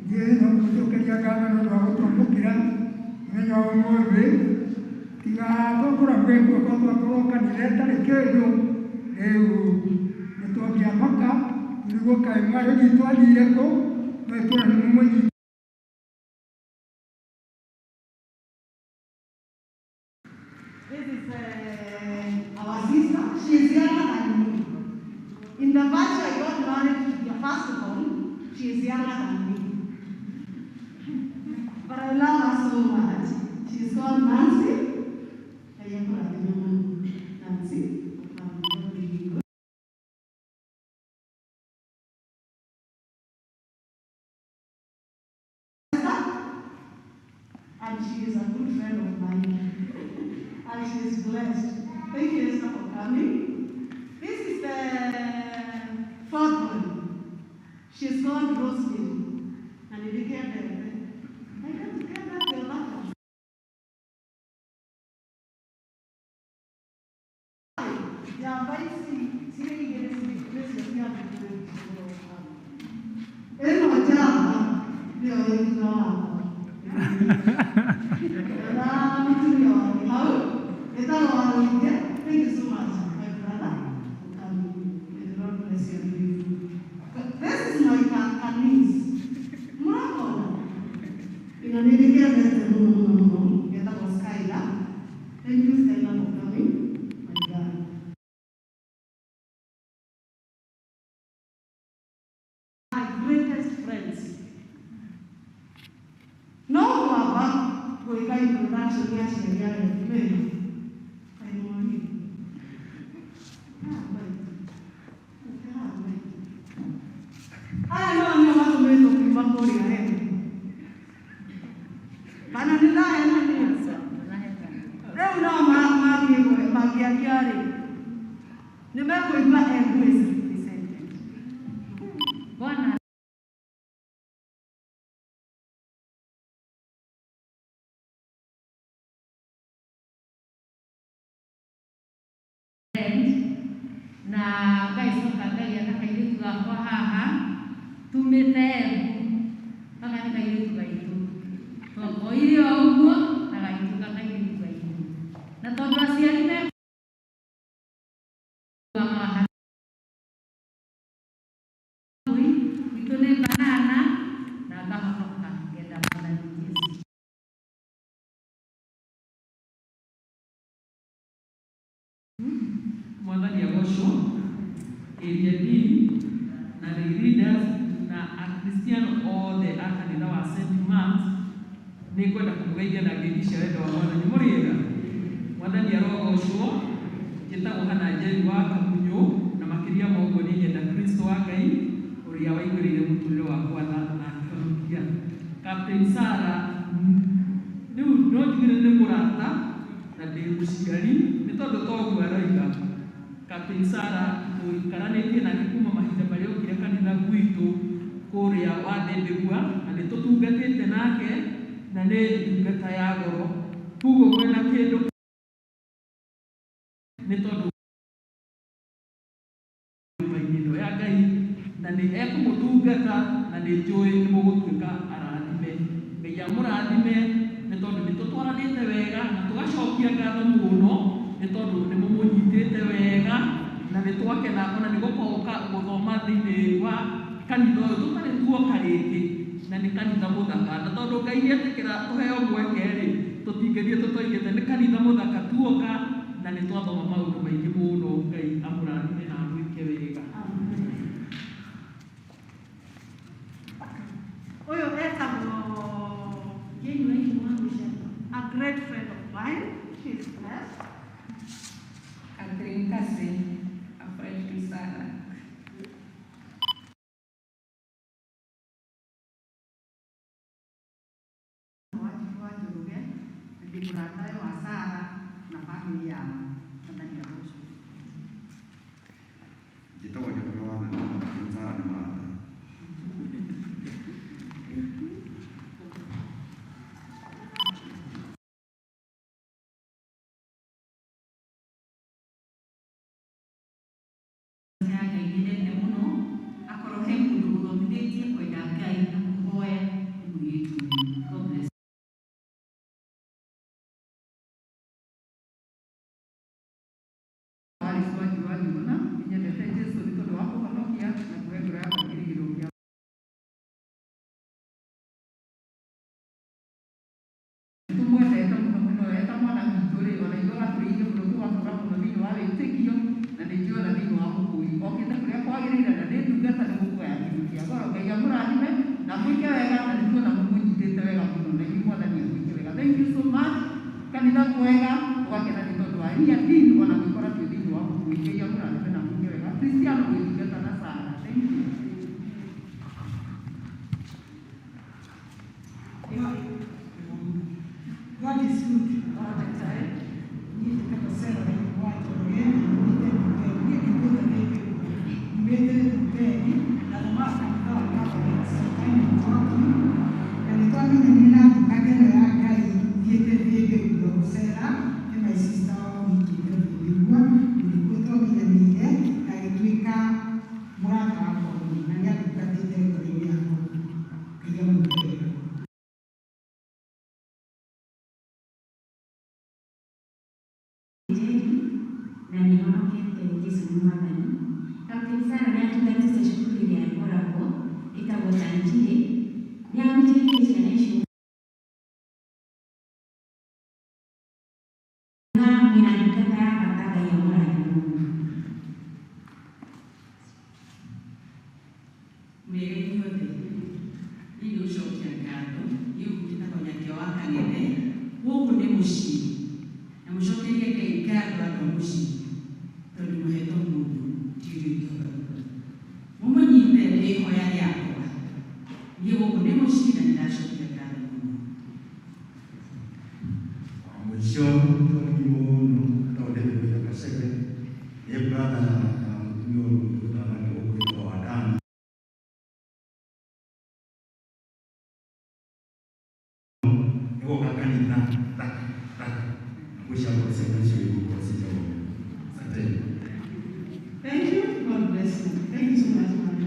niĩ no ngũcokeria ngatho nĩ ũndũ wa gũtwamũkĩra mũthenya wa ũmũthĩ. Tiga twakorwo gwĩkwo ko twakorwo kanitha ĩtarĩ kĩndũ, rĩu nĩ twangĩamaka tũrigwo kaĩ mwarĩ witũ athire kũ, no itũra nĩ mũmũnyitĩte. This is our sister. She is younger than me. In the batch I got married to the firstborn, she is younger than me. But I love her so much. She is called Nancy. Nancy. Very good. And she is a good friend of mine. And she is blessed. Thank you, Esther, for coming. This is the fourth one. She is called Rosemary. And it became the I don't get that your laughter. Yeah, but see, Thank you so much, my brother, for coming. May the Lord bless you. But this is my niece. Murabona. Skyla. Thank you, Skyla, for coming. My God. My greatest friends. No kwamba gwĩka introduction ya aciari aya mena. Aya no nĩo matũmĩtwo kuuma kũrĩa Embu. Kana nĩ ndahenania? Rĩu no mangĩaria rĩ, nĩ mekũigua Embu is represented. Bwana na gaicoka Ngai na kairĩtu gakwa haha tumĩte Embu gaka nĩ kairĩtu gaitũ twakoire o ũguo na gagĩtuĩka kairĩtu gaitũ na tondũ aciari me witũ nĩ banana na ngahonoka ngenda Mwathani Jesũ. Mwathani agocwo area dean na lay leaders na akristiano othe a kanitha wa St. Mark's nĩ ngwenda kũmũgeithia na ngeithi cia wendo wa Mwathani. Mũrĩega? Mwathani arogocwo. Njĩtagwo Hannah Njeri wa Kamunyũ na makĩria ma ũguo nĩ nyenda Kristo wa Ngai ũrĩa waigũrĩire mũtũrĩre wakwa na akĩhonokia. Captain Sarah rĩu no njugire nĩ mũrata na ndĩ mũciari nĩ tondũ toguo aroiga. Captain Sarah tũikaranĩtie nake kuma mahinda marĩa okire kanitha gwitũ kũrĩa Wathĩndĩgua na nĩ tũtungatĩte nake na nĩ ndungata ya goro koguo mwena kĩndũ nĩ tondũ nyũmba-inĩ ĩno ya Ngai na nĩ ekũmũtungata na nĩ njũĩ nĩ mũgũtuĩka arathime. Ngai amũrathime nĩ tondũ nĩ tũtwaranĩte wega na tũgacokia ngatho mũno nĩ tondũ nĩ mũmũnyitĩte wega na nĩ twakena ona nĩ gũkoka gũthoma thĩinĩ wa kanitha ũyũ tũtarĩ tuoka rĩngĩ na nĩ kanitha mũthaka na tondũ Ngai nĩetĩkĩra tũheo mweke rĩ tũtingĩthiĩ tũtoigĩte nĩ kanitha mũthaka tuoka na nĩ twathoma maũndũ maingĩ mũno. Ngai amũrathime na amwĩke wega. Ũyũ etagwo a great friend of mine. She is blessed. Catherine Kasi, a friend to Sarah. Wanjiru wa Njoroge, ndĩ mũratawe wa Sarah na bamĩrĩ yao. Mwathani agocwo. Njĩtagwo Njoroge wa Ng'ang'a na Captain Sarah nĩ mũrata. Ya Ngai nyendete mũno akorwo he mũndũ ũthomithĩtie kwenda Ngai na kũhoya nĩ mũirĩtu ũyũ. God bless. Alice Wanjiru wa Njuguna, nĩnyendete Jesũ nĩ tondũ wa kũhonokia na kũhe ngoro yakwa kĩĩrĩgĩrĩro kĩa tũmwendete mũno mũno eta mwana witũ rĩ ona ithuĩ agatũrĩithia mũno tũgakũra mũno thĩinĩ wa wĩtĩkio na nĩ njũĩ ona thĩinĩ wa mũkũi okĩte kũrĩa kwagĩrĩire na nĩ ndungata nĩ mũkũgaya kĩndũ kĩa goro. Ngai amũrathime na mwĩke wega na nĩtuona mũmũnyitĩte wega mũno na inyuĩ Mwathani amwĩke wega. Thank you so much. Kanitha mwega ũgakena nĩ tondũ wa ria dean ona gwĩkora twĩ thĩinĩ wa mũkũi. Ngai amũrathime na mwĩke wega. Kristiano gwĩtungata na Sarah. Thank you. God is good all the time. Niĩ njĩtagwo Sarah wa Njoroge, nyumĩte Nduteri. Niĩ ndiumĩte Thĩmbĩgua, nyumĩte Nduteri na thomaga kanitha wa Catholic St. Njoki. Na nĩ twamenyanire na ndungata ĩno ya Ngai thiĩte Thĩmbĩgua gũcera nĩ my sister ũhikĩte Thĩmbĩgua, na nĩkuo twamenyanĩire na agĩtuĩka mũrata wakwa mũno na nĩ andungatĩte ngoro-inĩ yakwa. Ngai amwĩke wega. Njeri na nĩ honokete Jesũ nĩ Mwathani. Captain Sarah nĩ atungatĩte cukuru ĩrĩa ngoragwo ĩtagwo Tanjiri. Nĩ ahunjĩirie ciana icio na mwĩna ndungata ya bata. Ngai amũrathime mũno. Mwĩrĩ inyuothe, niĩ nĩ gũcokia ngatho. Niĩ njĩtagwo Nyakĩo wa Kang'ethe, gũkũ nĩ mũciĩ na mũcokerie Ngai ngatho andũ a mũciĩ tondũ mũhetwo mũndũ ti ũrĩa ũngĩhota gũkua. Mũmũnyite nĩ ihoya rĩakwa. Niĩ gũkũ nĩ mũciĩ na nĩndacokia ngatho mũno. Mũico tũmũnyi mũno etagwo David Wĩra Gacege nĩ brother ya mũtumia ũyũ tũgũtara nake gũkũ wĩtagwo Wandani. Nĩ gũka kanitha thaka thaka na ngwĩciria ciana icio igũkorwo ci njega. Asanteni. Thank you. God bless you. Thank you so much, ma'am.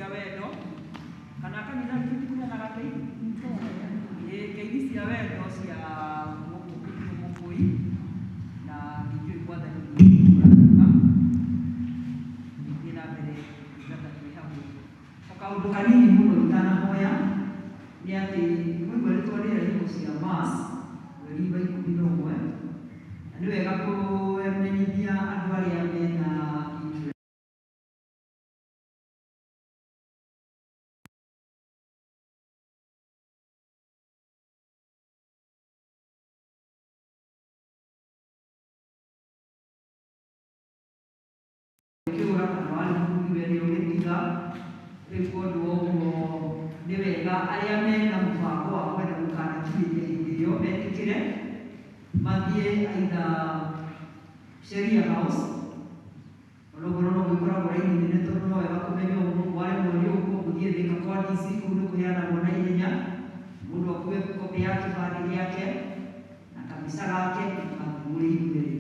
cia wendo kana kanitha witũ ti kũheanaga ngeithi? Ĩĩ, ngeithi cia wendo cia gũkũ gwitũ Mũkũi, na nĩ njũĩ Mwathani nĩ ekũrathima tũgĩthiĩ na mbere gũtungata twĩ hamwe. O kaũndũ kanini mũno itanahoya nĩ atĩ nĩmwaigua nĩ twanĩrĩra nyĩmbo cia mass mweri wa 11, na nĩ wega kũmenyithia andũ arĩa mena interest ũkĩgũra kana warĩ mũthuri we nĩ ũgĩtiga. Rĩu kwa ũndũ wa ũguo nĩ wega arĩa mena mũbango wa kwenda gũkanakinyĩria hĩndĩ ĩyo metĩkĩre mathiĩ either Sheria House, ona ũguo no gwĩkoragwo raini nene tondũ no wega kũmenya ũguo waremwo nĩ ũguo mũthiĩ Thika kwa DC, kũu nĩ kũheanagwo na ihenya, mũndũ akue kopi ya kĩbandĩ gĩake na kabica gake mũrĩ inyuerĩ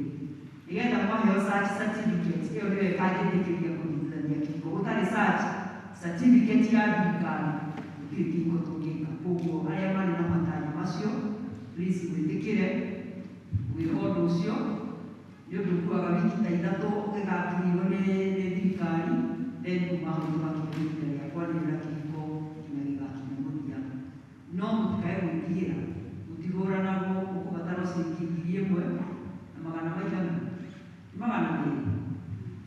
nĩgetha mwaheo search certificate ĩyo nĩyo ĩkanjĩtĩkĩria kũnyitithania kĩhiko. Gũtarĩ search certificate ya thirikari gũtirĩ kĩhiko tũngĩka. Koguo arĩa marĩ na matanya macio, please mwĩtĩkĩre gwĩka ũndũ ũcio, nĩ ũndũ ũkuaga wiki ta 3 ũgĩgakinyirwo nĩ thirikari, then kuma hau tũgakinya ihinda rĩa kwanĩrĩra kĩhiko nginya gĩgakinya mũthia. No mũtikae gwĩtigĩra, mũtihũranagwo, mũkũbatara ciringi 1,000 na magana maigana? 200,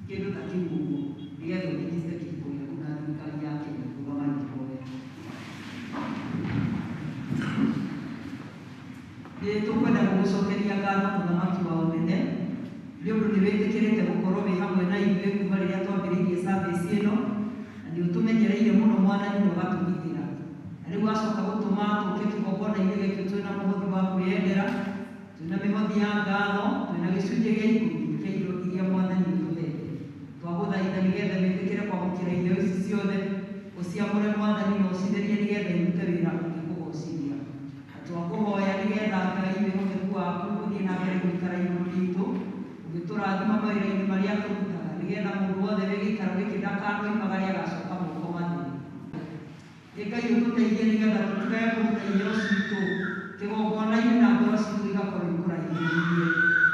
kĩndũ ta kĩu ũguo, nĩgetha ũregister kĩhiko gĩaku na thirikari ya Kenya. Rũgamai tũhoe. Nĩ tũkwenda gũgũcokeria ngatho mũthamaki wa ũnene nĩ ũndũ nĩ wĩtĩkĩrĩte gũkorwo wĩ hamwe na ithuĩ kuma rĩrĩa twambĩrĩirie service ĩno, na nĩ ũtũmenyereire mũno Mwathani na ũgatũgitĩra. Na rĩu wacoka gũtũma tũke kĩgongona-inĩ gĩkĩ twĩna mũhothi wa kwĩyendera, twĩna mĩhothi ya ngatho, twĩna gĩcunjĩ gĩa 10 kĩa indo iria Mwathani ũtũhete. Twagũthaitha nĩgetha wĩtĩkĩre kwamũkĩra iheo ici ciothe, ũciamũre Mwathani na ũcitherie nĩgetha irute wĩra ũngĩkũgocithia. Na twakũhoya nĩgetha Ngai wĩhokeku waku ũthiĩ na mbere gũikara igũrũ ritũ, ũgĩtũrathima mawĩra-inĩ marĩa tũrutaga, nĩgetha mũndũ wothe wĩ gĩikaro gĩkĩ ndakanoimagare agacoka moko matheri. Nĩ Ngai ũtũteithie nĩgetha tũtigage kũruta iheo citũ kĩgongona-inĩ na ngoro citũ igakorwo ikũraihĩrĩirie.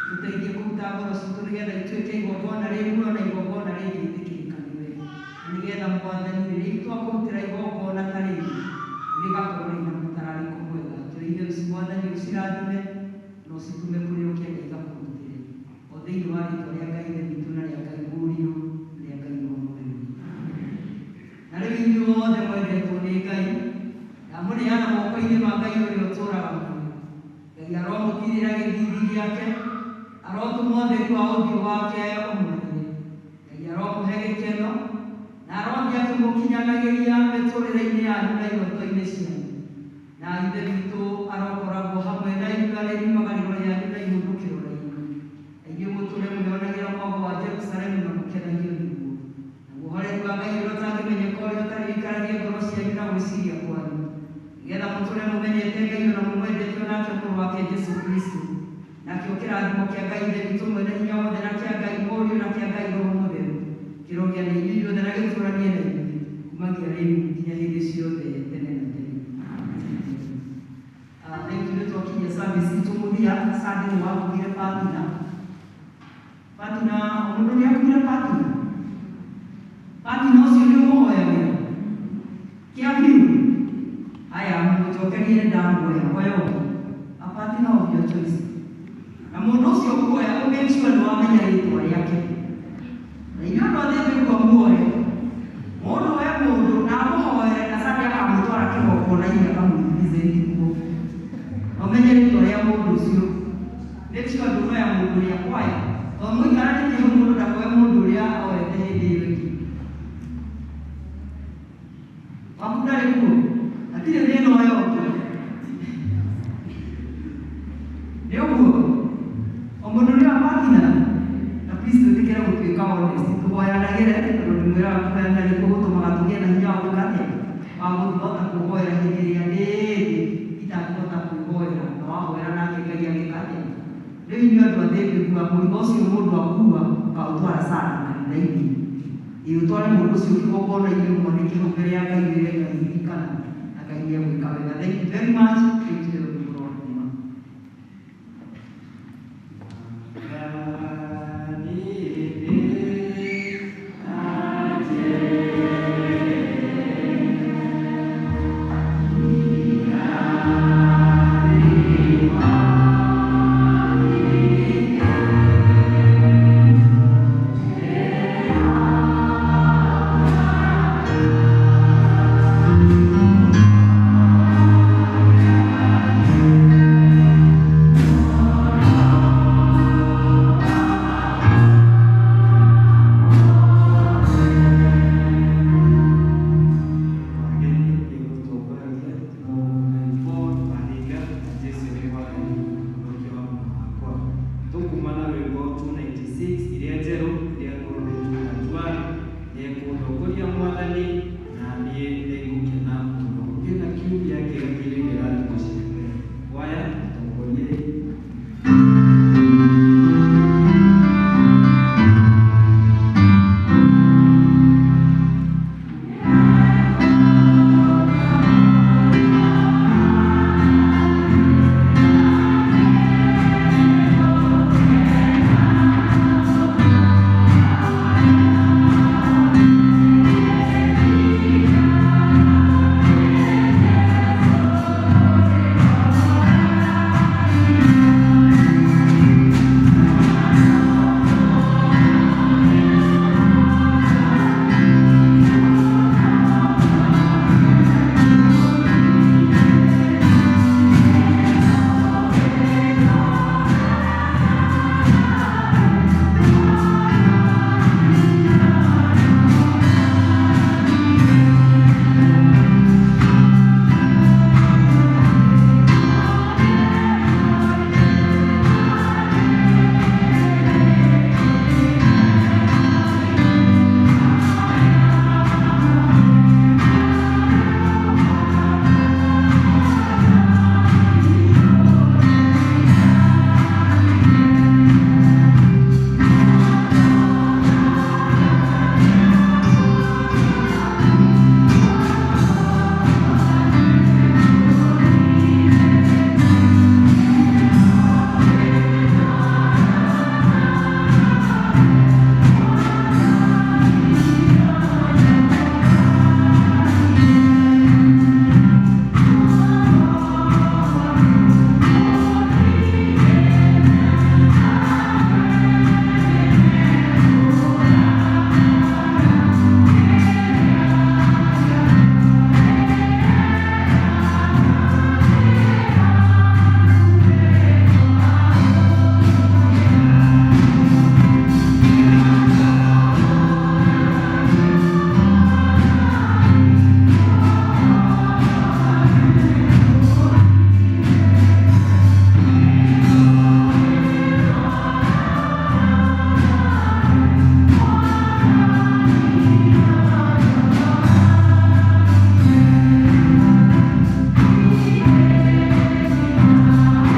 Tũteithie kũruta ngoro citũ nĩgetha ituĩke igongona rĩ muoyo na igongona rĩngĩtĩkĩrĩka nĩwe, na nĩgetha Mwathani rĩrĩa twakũrutĩra igongona ta rĩrĩ rĩgakorwo rĩna mũtararĩko mwega. Tũrĩ iheo ici Mwathani ũcirathime na ũcitũme kũrĩa ũkĩenda igakũrutĩre, o thĩinĩ wa rĩtwa rĩa Ngai Ithe witũ na rĩa Ngai Mũriũ na rĩa Ngai Roho Mũtheru. Na rĩu inyuothe mwendetwo nĩ Ngai, ndamũneana moko-inĩ ma Ngai ũrĩa ũtũũraga muoyo. Ngai aromũtirĩra gĩthiithi gĩake, arotũma ũtheri wa ũthiũ wake ũmwarĩre. Ngai aromũhe gĩkeno na arothiĩ akĩmũkinyanagĩria mĩtũrĩre-inĩ yanyu na iroto-inĩ cianyu. Na Ithe witũ arokoragwo hamwe na inyuĩ arĩ riumagarĩro rĩanyu na ihũndũkĩro rĩanyu. Na inyuĩ mũtũũre mwĩonagĩra mwago wa Jerusalemu na mũkenagio nĩguo. Naguo ũhoreri wa Ngai ũrĩa ũtangĩmenyeka ũrĩa ũtarĩ ũikaragie ngoro cianyu na gwĩciria kwanyu, nĩgetha mũtũũre mũmenyete Ngai ona mũmwendete o nake Mũrũ wake Jesũ Kristũ. Nakĩo kĩrathimo kĩa Ngai Ithe witũ mwene hinya wothe na kĩa Ngai Mũriũ na kĩa Ngai Roho Mũtheru kĩrogĩa na inyuĩ inyuothe na gĩtũũranie na inyuĩ kumagia rĩu nginya hĩndĩ ciothe tene na tene. Thank you. Nĩ twakinyia service itũ mũthia. Sande nĩ wakugire partner. Partner, o mũndũ nĩ akugire partner. Partner ũcio nĩ ũmũhoyagĩra kĩa biũ. Haya, mũnjokerie nĩ ndamuoya. Oya ũngĩ. A partner of your choice. Na mũndũ ũcio ũkuoya ũ make sure nĩ wamenya rĩtwa rĩake. Na inyuĩ andũ a thĩ nĩguo muoe mũndũ we mũndũ na amũhoere na Sande akamũtwara kĩgongona-inĩ akamũrepresent kuo. Na ũmenye rĩtwa rĩa mũndũ ũcio. Make sure ndũnoya mũndũ ũrĩa kwaya. Tondũ mũikaranĩtie hau mũndũ ndakoe mũndũ ũrĩa oete hĩndĩ ĩyo ĩngĩ. Waku ndarĩ kuo. Hatirĩ thĩna oya ũngĩ. Nĩ ũguo. O mũndũ nĩ partner. Na please twĩtĩkĩre gũtuĩka honest. Tũhoyanagĩre tondũ ndĩmwĩraga kũhoyanĩra nĩkuo gũtũmaga tũgĩe na hinya wa gwĩka atĩa? Wa kũhota kwĩhoera hĩndĩ ĩrĩa ndĩ thĩ itangĩhota kwĩhoera, na wahoera nake Ngai agĩka atĩa? Rĩu inyuĩ andũ a thĩ ngĩkua mũrigo ũcio mũndũ akua ũkaũtwara sana kanitha-inĩ. Ĩ ũtware mũndũ ũcio kĩgongona-inĩ ũmwanĩke hau mbere ya Ngai wĩre Ngai ririkana na Ngai nĩegwĩka wega. Thank you very much. Thank you mũrorathima. Tukuma na rwĩmbo 296 iria njerũ.